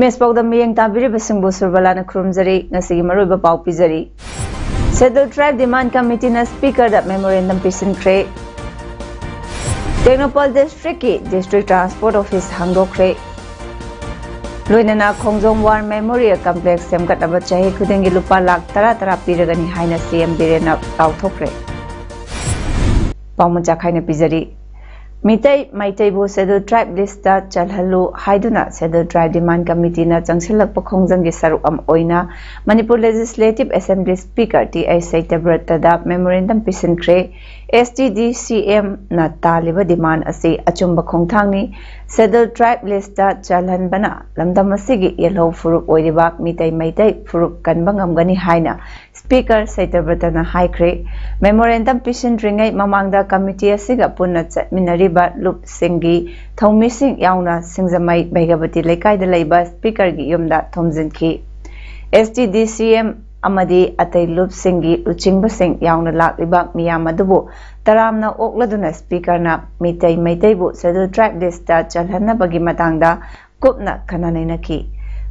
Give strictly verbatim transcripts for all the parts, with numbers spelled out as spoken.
Image ꯄꯥꯎꯗꯝ ꯃꯤꯠꯌꯦꯡ ꯇꯥꯕꯤꯔꯤꯕꯁꯤꯡꯕꯨ ꯁꯨꯔꯕꯂꯥꯅ ꯈꯨꯔꯨꯝꯖꯔꯤ꯫ ꯉꯁꯤꯒꯤ ꯃꯔꯨꯑꯣꯏꯕ ꯄꯥꯎ ꯄꯤꯖꯔꯤ꯫ Scheduled Tribe Demand Committeeꯅ Speakerꯗ memorandum ꯄꯤꯁꯤꯟꯈ꯭ꯔꯦ꯫ Tengnoupal districtꯀꯤ District Transport Office ꯍꯥꯡꯗꯣꯛꯈ꯭ꯔꯦ꯫ ꯂꯣꯏꯅꯅ ꯈꯣꯡꯖꯣꯝ War Memorial Complex ꯁꯦꯝꯒꯠꯅꯕ ꯆꯍꯤ ꯈꯨꯗꯤꯡꯒꯤ ꯂꯨꯄꯥ ꯂꯥꯈ ꯇꯔꯥ ꯇꯔꯥ ꯄꯤꯔꯒꯅꯤ ꯍꯥꯏꯅ ꯁꯤ ꯑꯦꯝ ꯕꯤꯔꯦꯟꯅ ꯂꯥꯎꯊꯣꯛꯈ꯭ꯔꯦ꯫ ꯄꯥꯎ ꯃꯆꯥ ꯈꯥꯏꯅ ꯄꯤꯖꯔꯤ꯫ ꯃꯤꯇꯩ ꯃꯩꯇꯩꯕꯨ Scheduled Tribe listꯇ ꯆꯜꯍꯜꯂꯨ ꯍꯥꯏꯗꯨꯅ Scheduled Tribe Demand Committeeꯅ ꯆꯪꯁꯤꯜꯂꯛꯄ ꯈꯣꯡꯖꯪꯒꯤ ꯁꯔꯨꯛ ꯑꯃ ꯑꯣꯏꯅ Manipur Legislative Assembly Speaker T H ꯁꯩꯇꯕ꯭ꯔꯇꯗ memorandum ꯄꯤꯁꯤꯟꯈ꯭ꯔꯦ꯫ ꯑꯦꯁ ꯇꯤ ꯗꯤ ꯁꯤ ꯑꯦꯝꯅ ꯇꯥꯜꯂꯤꯕ demand ꯑꯁꯤ ꯑꯆꯨꯝꯕ ꯈꯣꯡꯊꯥꯡꯅꯤ꯫ Scheduled Tribe listꯇ ꯆꯜꯍꯟꯕꯅ ꯂꯝꯗꯝ ꯑꯁꯤꯒꯤ ꯌꯦꯜꯍꯧ ꯐꯨꯔꯨꯞ ꯑꯣꯏꯔꯤꯕ ꯃꯤꯇꯩ ꯃꯩꯇꯩ ꯐꯨꯔꯨꯞ ꯀꯟꯕ ꯉꯝꯒꯅꯤ ꯍꯥꯏꯅ Speaker ꯁꯩꯇꯕ꯭ꯔꯇꯅ ꯍꯥꯏꯈ꯭ꯔꯦ꯫ Memorandum ꯄꯤꯁꯤꯟꯗ꯭ꯔꯤꯉꯩ ꯃꯃꯥꯡꯗ committee ꯑꯁꯤꯒ ꯄꯨꯟꯅ ꯆꯠꯃꯤꯟꯅꯔꯤꯕ ꯂꯨꯞꯁꯤꯡꯒꯤ ꯊꯧꯃꯤꯁꯤꯡ ꯌꯥꯎꯅ ꯁꯤꯡꯖꯃꯩ ꯚꯩꯒꯕꯇꯤ ꯂꯩꯀꯥꯏꯗ ꯂꯩꯕ Speakerꯒꯤ ꯌꯨꯝꯗ ꯊꯣꯝꯖꯤꯟꯈꯤ꯫ ꯑꯦꯁ ꯇꯤ ꯗꯤ ꯁꯤ ꯑꯦꯝ ꯑꯃꯗꯤ ꯑꯇꯩ ꯂꯨꯞꯁꯤꯡꯒꯤ ꯂꯨꯆꯤꯡꯕꯁꯤꯡ ꯌꯥꯎꯅ ꯂꯥꯛꯂꯤꯕ ꯃꯤꯌꯥꯝ ꯑꯗꯨꯕꯨ ꯇꯔꯥꯝꯅ ꯑꯣꯛꯂꯗꯨꯅ Speakerꯅ ꯃꯤꯇꯩ ꯃꯩꯇꯩꯕꯨ Scheduled Tribe listꯇ ꯆꯜꯍꯟꯅꯕꯒꯤ ꯃꯇꯥꯡꯗ ꯀꯨꯞꯅ ꯈꯟꯅ ꯅꯩꯅꯈꯤ꯫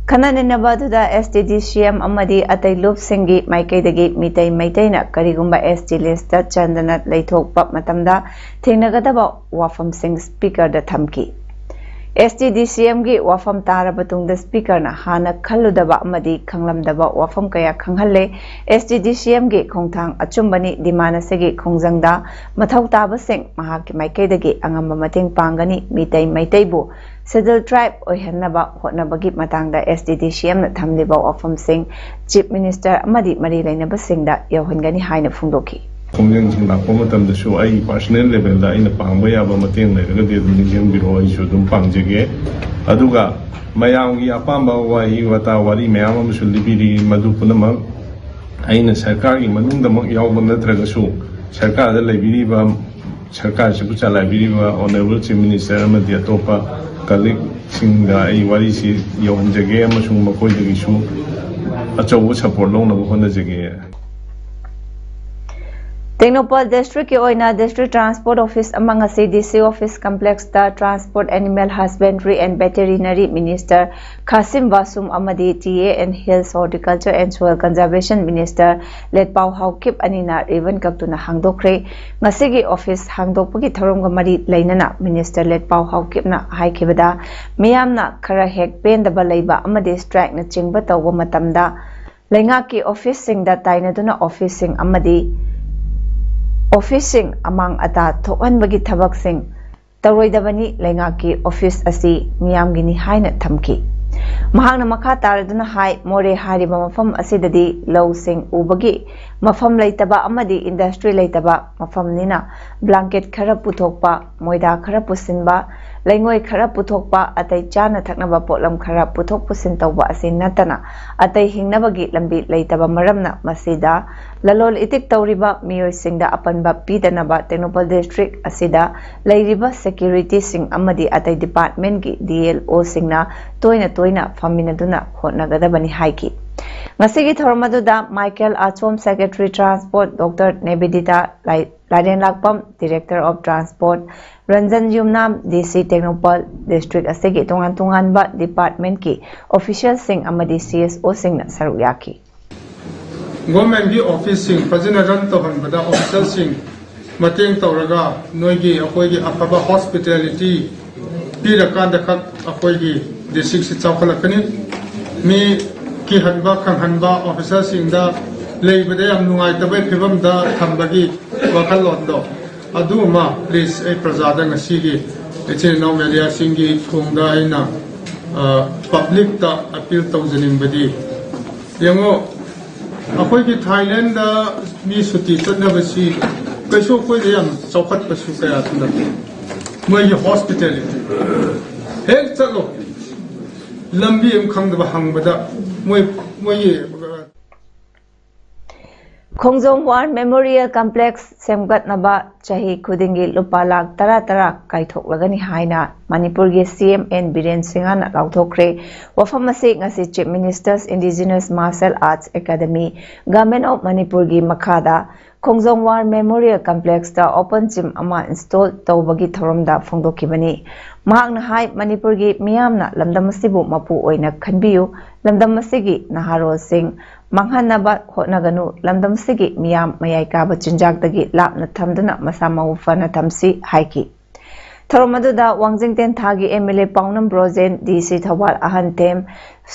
ꯈꯟꯅ ꯅꯩꯅꯕ ꯑꯗꯨꯗ ꯑꯦꯁ ꯇꯤ ꯗꯤ ꯁꯤ ꯑꯦꯝ ꯑꯃꯗꯤ ꯑꯇꯩ ꯂꯨꯞꯁꯤꯡꯒꯤ ꯃꯥꯏꯀꯩꯗꯒꯤ ꯃꯤꯇꯩ ꯃꯩꯇꯩꯅ ꯀꯔꯤꯒꯨꯝꯕ ꯑꯦꯁ ꯇꯤ listꯇ ꯆꯟꯗꯅ ꯂꯩꯊꯣꯛꯄ ꯃꯇꯝꯗ ꯊꯦꯡꯅꯒꯗꯕ ꯋꯥꯐꯝꯁꯤꯡ Speakerꯗ ꯊꯝꯈꯤ꯫ ꯑꯦꯁ ꯇꯤ ꯗꯤ ꯁꯤ ꯑꯦꯝꯒꯤ ꯋꯥꯐꯝ ꯇꯥꯔꯕ ꯇꯨꯡꯗ Speakerꯅ ꯍꯥꯟꯅ ꯈꯜꯂꯨꯗꯕ ꯑꯃꯗꯤ ꯈꯪꯂꯝꯗꯕ ꯋꯥꯐꯝ ꯀꯌꯥ ꯈꯪꯍꯜꯂꯦ꯫ ꯑꯦꯁ ꯇꯤ ꯗꯤ ꯁꯤ ꯑꯦꯝꯒꯤ ꯈꯣꯡꯊꯥꯡ ꯑꯆꯨꯝꯕꯅꯤ꯫ Demand ꯑꯁꯤꯒꯤ ꯈꯣꯡꯖꯪꯗ ꯃꯊꯧ ꯇꯥꯕꯁꯤꯡ ꯃꯍꯥꯛꯀꯤ ꯃꯥꯏꯀꯩꯗꯒꯤ ꯑꯉꯝꯕ ꯃꯇꯦꯡ ꯄꯥꯡꯒꯅꯤ꯫ ꯃꯤꯇꯩ ꯃꯩꯇꯩꯕꯨ Scheduled Tribe ꯑꯣꯏꯍꯟꯅꯕ ꯍꯣꯠꯅꯕꯒꯤ ꯃꯇꯥꯡꯗ ꯑꯦꯁ ꯇꯤ ꯗꯤ ꯁꯤ ꯑꯦꯝꯅ ꯊꯝꯂꯤꯕ ꯋꯥꯐꯝꯁꯤꯡ Chief Minister ꯑꯃꯗꯤ ꯃꯔꯤ ꯂꯩꯅꯕꯁꯤꯡꯗ ꯌꯧꯍꯟꯒꯅꯤ ꯍꯥꯏꯅ ꯐꯣꯡꯗꯣꯛꯈꯤ꯫ ꯈꯣꯡꯖꯪꯁꯤꯡ ꯂꯥꯛꯄ ꯃꯇꯝꯗꯁꯨ ꯑꯩ personal levelꯗ ꯑꯩꯅ ꯄꯥꯡꯕ ꯌꯥꯕ ꯃꯇꯦꯡ ꯂꯩꯔꯒꯗꯤ ꯑꯗꯨꯝ ꯅꯤꯡꯁꯤꯡꯕꯤꯔꯛꯑꯣ, ꯑꯩꯁꯨ ꯑꯗꯨꯝ ꯄꯥꯡꯖꯒꯦ꯫ ꯑꯗꯨꯒ ꯃꯌꯥꯝꯒꯤ ꯑꯄꯥꯝꯕ ꯋꯥꯍꯩ ꯋꯥꯇꯥ, ꯋꯥꯔꯤ ꯃꯌꯥꯝ ꯑꯃꯁꯨ ꯂꯤꯕꯤꯔꯤ, ꯃꯗꯨ ꯄꯨꯝꯅꯃꯛ ꯑꯩꯅ ꯁꯔꯀꯥꯔꯒꯤ ꯃꯅꯨꯡꯗꯃꯛ ꯌꯥꯎꯕ ꯅꯠꯇ꯭ꯔꯒꯁꯨ, ꯁꯔꯀꯥꯔꯗ ꯂꯩꯕꯤꯔꯤꯕ, ꯁꯔꯀꯥꯔꯁꯤꯕꯨ ꯆꯂꯥꯏꯕꯤꯔꯤꯕ Honourable Chief Minister ꯑꯃꯗꯤ ꯑꯇꯣꯞꯄ colleagueꯁꯤꯡꯗ ꯑꯩ ꯋꯥꯔꯤꯁꯤ ꯌꯧꯍꯟꯖꯒꯦ ꯑꯃꯁꯨꯡ ꯃꯈꯣꯏꯗꯒꯤꯁꯨ ꯑꯆꯧꯕ support ꯂꯧꯅꯕ ꯍꯣꯠꯅꯖꯒꯦ꯫ ꯇꯦꯡꯅꯧꯄꯜ districtꯀꯤ ꯑꯣꯏꯅ district transport office ꯑꯃ ꯉꯁꯤ DC office complexꯇ Transport, Animal Husbandry and Veterinary Minister ꯈꯥꯁꯤꯝ ꯕꯥꯁꯨꯝ ꯑꯃꯗꯤ TA and Hills, Horticulture and Soil Conservation Minister ꯂꯦꯠꯄꯥꯎ Haokip ꯑꯅꯤꯅ ribbon ꯀꯛꯇꯨꯅ ꯍꯥꯡꯗꯣꯛꯈ꯭ꯔꯦ꯫ ꯉꯁꯤꯒꯤ office ꯍꯥꯡꯗꯣꯛꯄꯒꯤ ꯊꯧꯔꯝꯒ ꯃꯔꯤ ꯂꯩꯅꯅ Minister ꯂꯦꯠꯄꯥꯎ ꯍꯥꯎꯀꯤꯞꯅ ꯍꯥꯏꯈꯤꯕꯗ, ꯃꯤꯌꯥꯝꯅ ꯈꯔ ꯍꯦꯛ ꯄꯦꯟꯗꯕ ꯂꯩꯕ ꯑꯃꯗꯤ strikeꯅꯆꯤꯡꯕ ꯇꯧꯕ ꯃꯇꯝꯗ, ꯂꯩꯉꯥꯛꯀꯤ officeꯁꯤꯡꯗ ꯇꯥꯏꯅꯗꯨꯅ officeꯁꯤꯡ ꯑꯃꯗꯤ officeꯁꯤꯡ ꯑꯃꯥꯡ ꯑꯇꯥ ꯊꯣꯛꯍꯟꯕꯒꯤ ꯊꯕꯛꯁꯤꯡ ꯇꯧꯔꯣꯏꯗꯕꯅꯤ, ꯂꯩꯉꯥꯛꯀꯤ office ꯑꯁꯤ ꯃꯤꯌꯥꯝꯒꯤꯅꯤ ꯍꯥꯏꯅ ꯊꯝꯈꯤ꯫ ꯃꯍꯥꯛꯅ ꯃꯈꯥ ꯇꯥꯔꯗꯨꯅ ꯍꯥꯏ, ꯃꯣꯔꯦ ꯍꯥꯏꯔꯤꯕ ꯃꯐꯝ ꯑꯁꯤꯗꯗꯤ ꯂꯧꯁꯤꯡ ꯎꯕꯒꯤ ꯃꯐꯝ ꯂꯩꯇꯕ ꯑꯃꯗꯤ industry ꯂꯩꯇꯕ ꯃꯐꯝꯅꯤꯅ, blanket ꯈꯔ ꯄꯨꯊꯣꯛꯄ, ꯃꯣꯏꯗꯥ ꯈꯔ ꯄꯨꯁꯤꯟꯕ, ꯂꯩꯉꯣꯏ ꯈꯔ ꯄꯨꯊꯣꯛꯄ, ꯑꯇꯩ ꯆꯥꯅ ꯊꯛꯅꯕ ꯄꯣꯠꯂꯝ ꯈꯔ ꯄꯨꯊꯣꯛ ꯄꯨꯁꯤꯟ ꯇꯧꯕ ꯑꯁꯤ ꯅꯠꯇꯅ ꯑꯇꯩ ꯍꯤꯡꯅꯕꯒꯤ ꯂꯝꯕꯤ ꯂꯩꯇꯕ ꯃꯔꯝꯅ, ꯃꯁꯤꯗ ꯂꯂꯣꯟ ꯏꯇꯤꯛ ꯇꯧꯔꯤꯕ ꯃꯤꯑꯣꯏꯁꯤꯡꯗ ꯑꯄꯟꯕ ꯄꯤꯗꯅꯕ ꯇꯦꯡꯅꯧꯄꯜ district ꯑꯁꯤꯗ ꯂꯩꯔꯤꯕ securityꯁꯤꯡ ꯑꯃꯗꯤ ꯑꯇꯩ departmentꯀꯤ DLOꯁꯤꯡꯅ ꯇꯣꯏꯅ ꯇꯣꯏꯅ ꯐꯝꯃꯤꯟꯅꯗꯨꯅ ꯍꯣꯠꯅꯒꯗꯕꯅꯤ ꯍꯥꯏꯈꯤ꯫ ꯉꯁꯤꯒꯤ ꯊꯧꯔꯝ ꯑꯗꯨꯗ Michael Achom, Secretary Transport, Doctor Nebidita ꯂꯥꯏ-, Lairenlakpam, Director of Transport, Ranjan Yumnam, DC Tengnoupal, district ꯑꯁꯤꯒꯤ ꯇꯣꯉꯥꯟ ꯇꯣꯉꯥꯟꯕ departmentꯀꯤ officialꯁꯤꯡ ꯑꯃꯗꯤ CSOꯁꯤꯡꯅ ꯁꯔꯨꯛ ꯌꯥꯈꯤ꯫ Governmentꯀꯤ officeꯁꯤꯡ ꯐꯖꯅ run ꯇꯧꯍꯟꯕꯗ officerꯁꯤꯡ ꯃꯇꯦꯡ ꯇꯧꯔꯒ ꯅꯣꯏꯒꯤ, ꯑꯩꯈꯣꯏꯒꯤ ꯑꯐꯕ hospitality ꯄꯤꯔꯀꯥꯟꯗ ꯈꯛ ꯑꯩꯈꯣꯏꯒꯤ districtꯁꯤ ꯆꯥꯎꯈꯠꯂꯛꯀꯅꯤ꯫ ꯃꯤ ꯀꯤꯍꯟꯕ ꯈꯪꯍꯟꯕ, officerꯁꯤꯡꯗ ꯂꯩꯕꯗ ꯌꯥꯝ ꯅꯨꯡꯉꯥꯏꯇꯕꯒꯤ ꯐꯤꯕꯝꯗ ꯊꯝꯕꯒꯤ ꯋꯥꯈꯜꯂꯣꯟꯗꯣ, ꯑꯗꯨ ꯑꯃ please ꯑꯩ ꯄ꯭ꯔꯖꯥꯗ ꯉꯁꯤꯒꯤ ꯏꯆꯤꯜ ꯏꯅꯥꯎ mediaꯁꯤꯡꯒꯤ ꯊꯣꯡꯗ ꯑꯩꯅ, ꯑ, publicꯇ appeal ꯇꯧꯖꯅꯤꯡꯕꯗꯤ, ꯌꯦꯡꯉꯣ, ꯑꯩꯈꯣꯏꯒꯤ ꯊꯥꯏꯂꯦꯟꯗ ꯃꯤ ꯁꯨꯇꯤ ꯆꯠꯅꯕꯁꯤ ꯀꯩꯁꯨ ꯑꯩꯈꯣꯏꯗ ꯌꯥꯝ ꯆꯥꯎꯈꯠꯄꯁꯨ ꯀꯌꯥꯁꯨ ꯅꯠꯇꯦ꯫ ꯃꯣꯏꯒꯤ ꯍꯣꯁꯄꯤꯇꯦꯂꯤꯇꯤ ꯍꯦꯛ ꯆꯠꯂꯣ, ꯂꯝꯕꯤ ꯑꯃ ꯈꯪꯗꯕ ꯍꯪꯕꯗ ꯃꯣꯏ ꯃꯣꯏꯒꯤ ꯈꯣꯡꯖꯣꯝ ꯋꯥꯔ ꯃꯦꯃꯣꯔꯤꯌꯦꯜ ꯀꯝꯄ꯭ꯂꯦꯛꯁ ꯁꯦꯝꯒꯠꯅꯕ ꯆꯍꯤ ꯈꯨꯗꯤꯡꯒꯤ ꯂꯨꯄꯥ ꯂꯥꯈ ꯇꯔꯥ ꯇꯔꯥ ꯀꯥꯏꯊꯣꯛꯂꯒꯅꯤ ꯍꯥꯏꯅ ꯃꯅꯤꯄꯨꯔꯒꯤ ꯁꯤ ꯑꯦꯝ ꯑꯦꯟ ꯕꯤꯔꯦꯟ ꯁꯤꯡꯍꯅ ꯂꯥꯎꯊꯣꯛꯈ꯭ꯔꯦ꯫ ꯋꯥꯐꯝ ꯑꯁꯤ ꯉꯁꯤ chief ministers indigenous martial arts academy, government of ꯃꯅꯤꯄꯨꯔꯒꯤ ꯃꯈꯥꯗ ꯈꯣꯡꯖꯣꯝ ꯋꯥꯔ ꯃꯦꯃꯣꯔꯤꯌꯦꯜ ꯀꯝꯄ꯭ꯂꯦꯛꯁꯇ ꯑꯣꯄꯟ ꯖꯤꯝ ꯑꯃ ꯏꯟꯁꯇꯣꯜ ꯇꯧꯕꯒꯤ ꯊꯧꯔꯝꯗ ꯐꯣꯡꯗꯣꯛꯈꯤꯕꯅꯤ꯫ ꯃꯍꯥꯛꯅ ꯍꯥꯏ, ꯃꯅꯤꯄꯨꯔꯒꯤ ꯃꯤꯌꯥꯝꯅ ꯂꯝꯗꯝ ꯑꯁꯤꯕꯨ ꯃꯄꯨ ꯑꯣꯏꯅ ꯈꯟꯕꯤꯌꯨ, ꯂꯝꯗꯝ ꯑꯁꯤꯒꯤ ꯅꯍꯥꯔꯣꯜꯁꯤꯡ ꯃꯥꯡꯍꯟꯅꯕ ꯍꯣꯠꯅꯒꯅꯨ, ꯂꯝꯗꯝ ꯑꯁꯤꯒꯤ ꯃꯤꯌꯥꯝ ꯃꯌꯥꯏ ꯀꯥꯕ ꯆꯤꯟꯖꯥꯛꯇꯒꯤ ꯂꯥꯞꯅ ꯊꯝꯗꯨꯅ ꯃꯁꯥ ꯃꯎ ꯐꯅ ꯊꯝꯁꯤ ꯍꯥꯏꯈꯤ꯫ ꯊꯧꯔꯝ ꯑꯗꯨꯗ ꯋꯥꯡꯖꯤꯡ ꯇꯦꯟꯊꯥꯒꯤ ꯑꯦꯝ ꯑꯦꯜ ꯑꯦ ꯄꯥꯎꯅꯝ ꯕ꯭ꯔꯣꯖꯦꯟ, ꯗꯤ ꯁꯤ Thoubal ꯑꯍꯟꯊꯦꯝ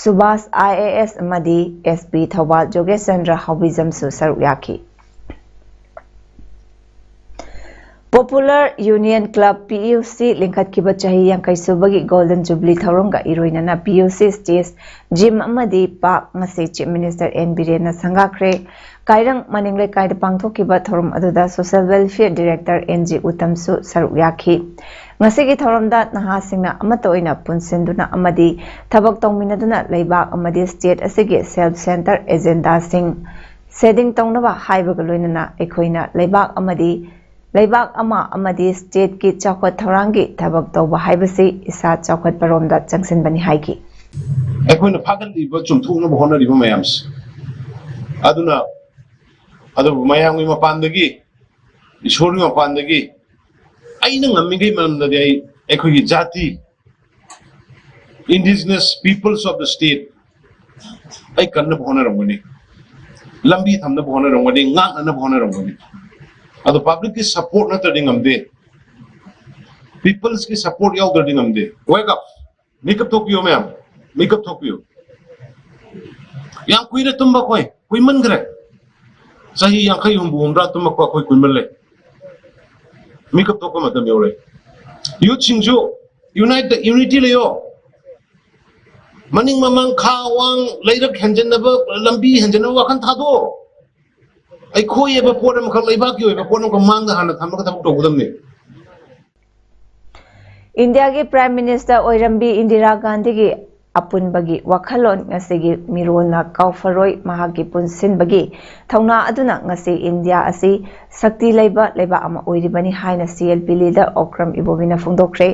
Subhas I A S ꯑꯃꯗꯤ ꯑꯦꯁ ꯄꯤ ꯊꯧꯕꯥꯜ ꯖꯣꯒꯦꯁ ꯆꯟꯗ꯭ꯔ ꯍꯥꯎꯕꯤꯖꯝꯁꯨ ꯁꯔꯨꯛ ꯌꯥꯈꯤ꯫ Popular union club, P U C, ꯂꯤꯡꯈꯠꯈꯤꯕ ꯆꯍꯤ ꯌꯥꯡꯈꯩ ꯁꯨꯕꯒꯤ ꯒꯣꯜꯗꯟ ꯖꯨꯕꯤꯂꯤ ꯊꯧꯔꯝꯒ ꯏꯔꯣꯏꯅꯅ P U C stage, gym ꯑꯃꯗꯤ ꯄꯥꯔꯛ ꯉꯁꯤ ꯆꯤꯐ ꯃꯤꯅꯤꯁꯇꯔ ꯑꯦꯟ ꯕꯤꯔꯦꯟꯅ ꯁꯪꯒꯥꯈ꯭ꯔꯦ꯫ ꯀꯥꯏꯔꯪ ꯃꯅꯤꯡ ꯂꯩꯀꯥꯏꯗ ꯄꯥꯡꯊꯣꯛꯈꯤꯕ ꯊꯧꯔꯝ ꯑꯗꯨꯗ social welfare director N G ꯎꯇꯝꯁꯨ ꯁꯔꯨꯛ ꯌꯥꯈꯤ꯫ ꯉꯁꯤꯒꯤ ꯊꯧꯔꯝꯗ ꯅꯍꯥꯁꯤꯡꯅ ꯑꯃꯠꯇ ꯑꯣꯏꯅ ꯄꯨꯟꯁꯤꯟꯗꯨꯅ ꯑꯃꯗꯤ ꯊꯕꯛ ꯇꯧꯃꯤꯟꯅꯗꯨꯅ ꯂꯩꯕꯥꯛ ꯑꯃꯗꯤ ꯁ꯭ꯇꯦꯠ ꯑꯁꯤꯒꯤ ꯁꯦꯜꯐ ꯁꯦꯟꯇꯔ ꯑꯦꯖꯦꯟꯗꯥꯁꯤꯡ ꯁꯦꯗꯤꯡ ꯇꯧꯅꯕ ꯍꯥꯏꯕꯒ ꯂꯣꯏꯅꯅ ꯑꯩꯈꯣꯏꯅ ꯂꯩꯕꯥꯛ ꯑꯃꯗꯤ ꯂꯩꯕꯥꯛ ꯑꯃ ꯑꯃꯗꯤ ꯁ꯭ꯇꯦꯠꯀꯤ ꯆꯥꯎꯈꯠ ꯊꯧꯔꯥꯡꯒꯤ ꯊꯕꯛ ꯇꯧꯕ ꯍꯥꯏꯕꯁꯤ ꯏꯁꯥ ꯆꯥꯎꯈꯠꯄꯔꯣꯝꯗ ꯆꯪꯁꯤꯟꯕꯅꯤ ꯍꯥꯏꯈꯤ꯫ ꯑꯩꯈꯣꯏꯅ ꯐꯥꯒꯠꯂꯤꯕ, ꯆꯨꯝꯊꯣꯛꯅꯕ ꯍꯣꯠꯅꯔꯤꯕ ꯃꯌꯥꯝꯁꯦ, ꯑꯗꯨꯅ, ꯑꯗꯨꯕꯨ ꯃꯌꯥꯝꯒꯤ ꯃꯄꯥꯟꯗꯒꯤ, ꯏꯁꯣꯔꯒꯤ ꯃꯄꯥꯟꯗꯒꯤ ꯑꯩꯅ ꯉꯝꯃꯤꯈꯩ ꯃꯔꯝꯗꯗꯤ ꯑꯩ ꯑꯩꯈꯣꯏꯒꯤ ꯖꯥꯇꯤ, indigenous peoples of the state, ꯑꯩ ꯀꯟꯅꯕ ꯍꯣꯠꯅꯔꯝꯒꯅꯤ, ꯂꯝꯕꯤ ꯊꯝꯅꯕ ꯍꯣꯠꯅꯔꯝꯒꯅꯤ, ꯉꯥꯛꯅꯅꯕ ꯍꯣꯠꯅꯔꯝꯒꯅꯤ꯫ ꯑꯗꯣ ꯄꯕ꯭ꯂꯤꯛꯀꯤ ꯁꯄꯣꯔꯠ ꯅꯠꯇ꯭ꯔꯗꯤ ꯉꯝꯗꯦ, ꯄꯤꯄꯜꯁꯀꯤ ꯁꯄꯣꯔꯠ ꯌꯥꯎꯗ꯭ꯔꯗꯤ ꯉꯝꯗꯦ꯫ Wake up, ꯃꯤꯀꯞ ꯊꯣꯛꯄꯤꯌꯨ ꯃꯌꯥꯝ, ꯃꯤꯀꯞ ꯊꯣꯛꯄꯤꯌꯨ꯫ ꯌꯥꯝ ꯀꯨꯏꯔꯦ ꯇꯨꯝꯕ ꯑꯩꯈꯣꯏ, ꯀꯨꯏꯃꯟꯈ꯭ꯔꯦ꯫ ꯆꯍꯤ ꯌꯥꯡꯈꯩ, ꯍꯨꯝꯐꯨ, ꯍꯨꯝꯗ꯭ꯔꯥ ꯇꯨꯝꯃꯛꯄ ꯑꯩꯈꯣꯏ ꯀꯨꯏꯃꯜꯂꯦ꯫ ꯃꯤꯀꯞ ꯊꯣꯛꯄ ꯃꯇꯝ ꯌꯧꯔꯦ꯫ ꯌꯨꯠꯁꯤꯡꯁꯨ ꯌꯨꯅꯥꯏꯠ, ꯌꯨꯅꯤꯇꯤ ꯂꯩꯌꯣ꯫ ꯃꯅꯤꯡ ꯃꯃꯥꯡ, ꯈꯥ ꯋꯥꯡ, ꯂꯩꯔꯛ ꯍꯦꯟꯖꯟꯅꯕ, ꯂꯝꯕꯤ ꯍꯦꯟꯖꯟꯅꯕ ꯋꯥꯈꯜ ꯊꯥꯗꯣꯛꯑꯣ꯫ ꯑꯩꯈꯣꯏ ꯍꯥꯏꯕ ꯄꯣꯠ ꯑꯃꯈꯛ, ꯂꯩꯕꯥꯛꯀꯤ ꯑꯣꯏꯕ ꯄꯣꯠ ꯑꯃꯈꯛ ꯃꯥꯡꯗ ꯍꯥꯟꯅ ꯊꯝꯃꯒ ꯊꯕꯛ ꯇꯧꯒꯗꯕꯅꯤ꯫ ꯏꯟꯗꯤꯌꯥꯒꯤ ꯄ꯭ꯔꯥꯏꯝ ꯃꯤꯅꯤꯁꯇꯔ ꯑꯣꯏꯔꯝꯕꯤ ꯏꯟꯗꯤꯔꯥ ꯒꯥꯟꯙꯤꯒꯤ ꯑꯄꯨꯟꯕꯒꯤ ꯋꯥꯈꯜꯂꯣꯟ ꯉꯁꯤꯒꯤ ꯃꯤꯔꯣꯜꯅ ꯀꯥꯎꯐꯔꯣꯏ꯫ ꯃꯍꯥꯛꯀꯤ ꯄꯨꯟꯁꯤꯟꯕꯒꯤ ꯊꯧꯅꯥ ꯑꯗꯨꯅ ꯉꯁꯤ ꯏꯟꯗꯤꯌꯥ ꯑꯁꯤ ꯁꯛꯇꯤ ꯂꯩꯕ ꯂꯩꯕꯥꯛ ꯑꯃ ꯑꯣꯏꯔꯤꯕꯅꯤ ꯍꯥꯏꯅ C L P leader Okram ꯏꯕꯣꯕꯤꯅ ꯐꯣꯡꯗꯣꯛꯈ꯭ꯔꯦ꯫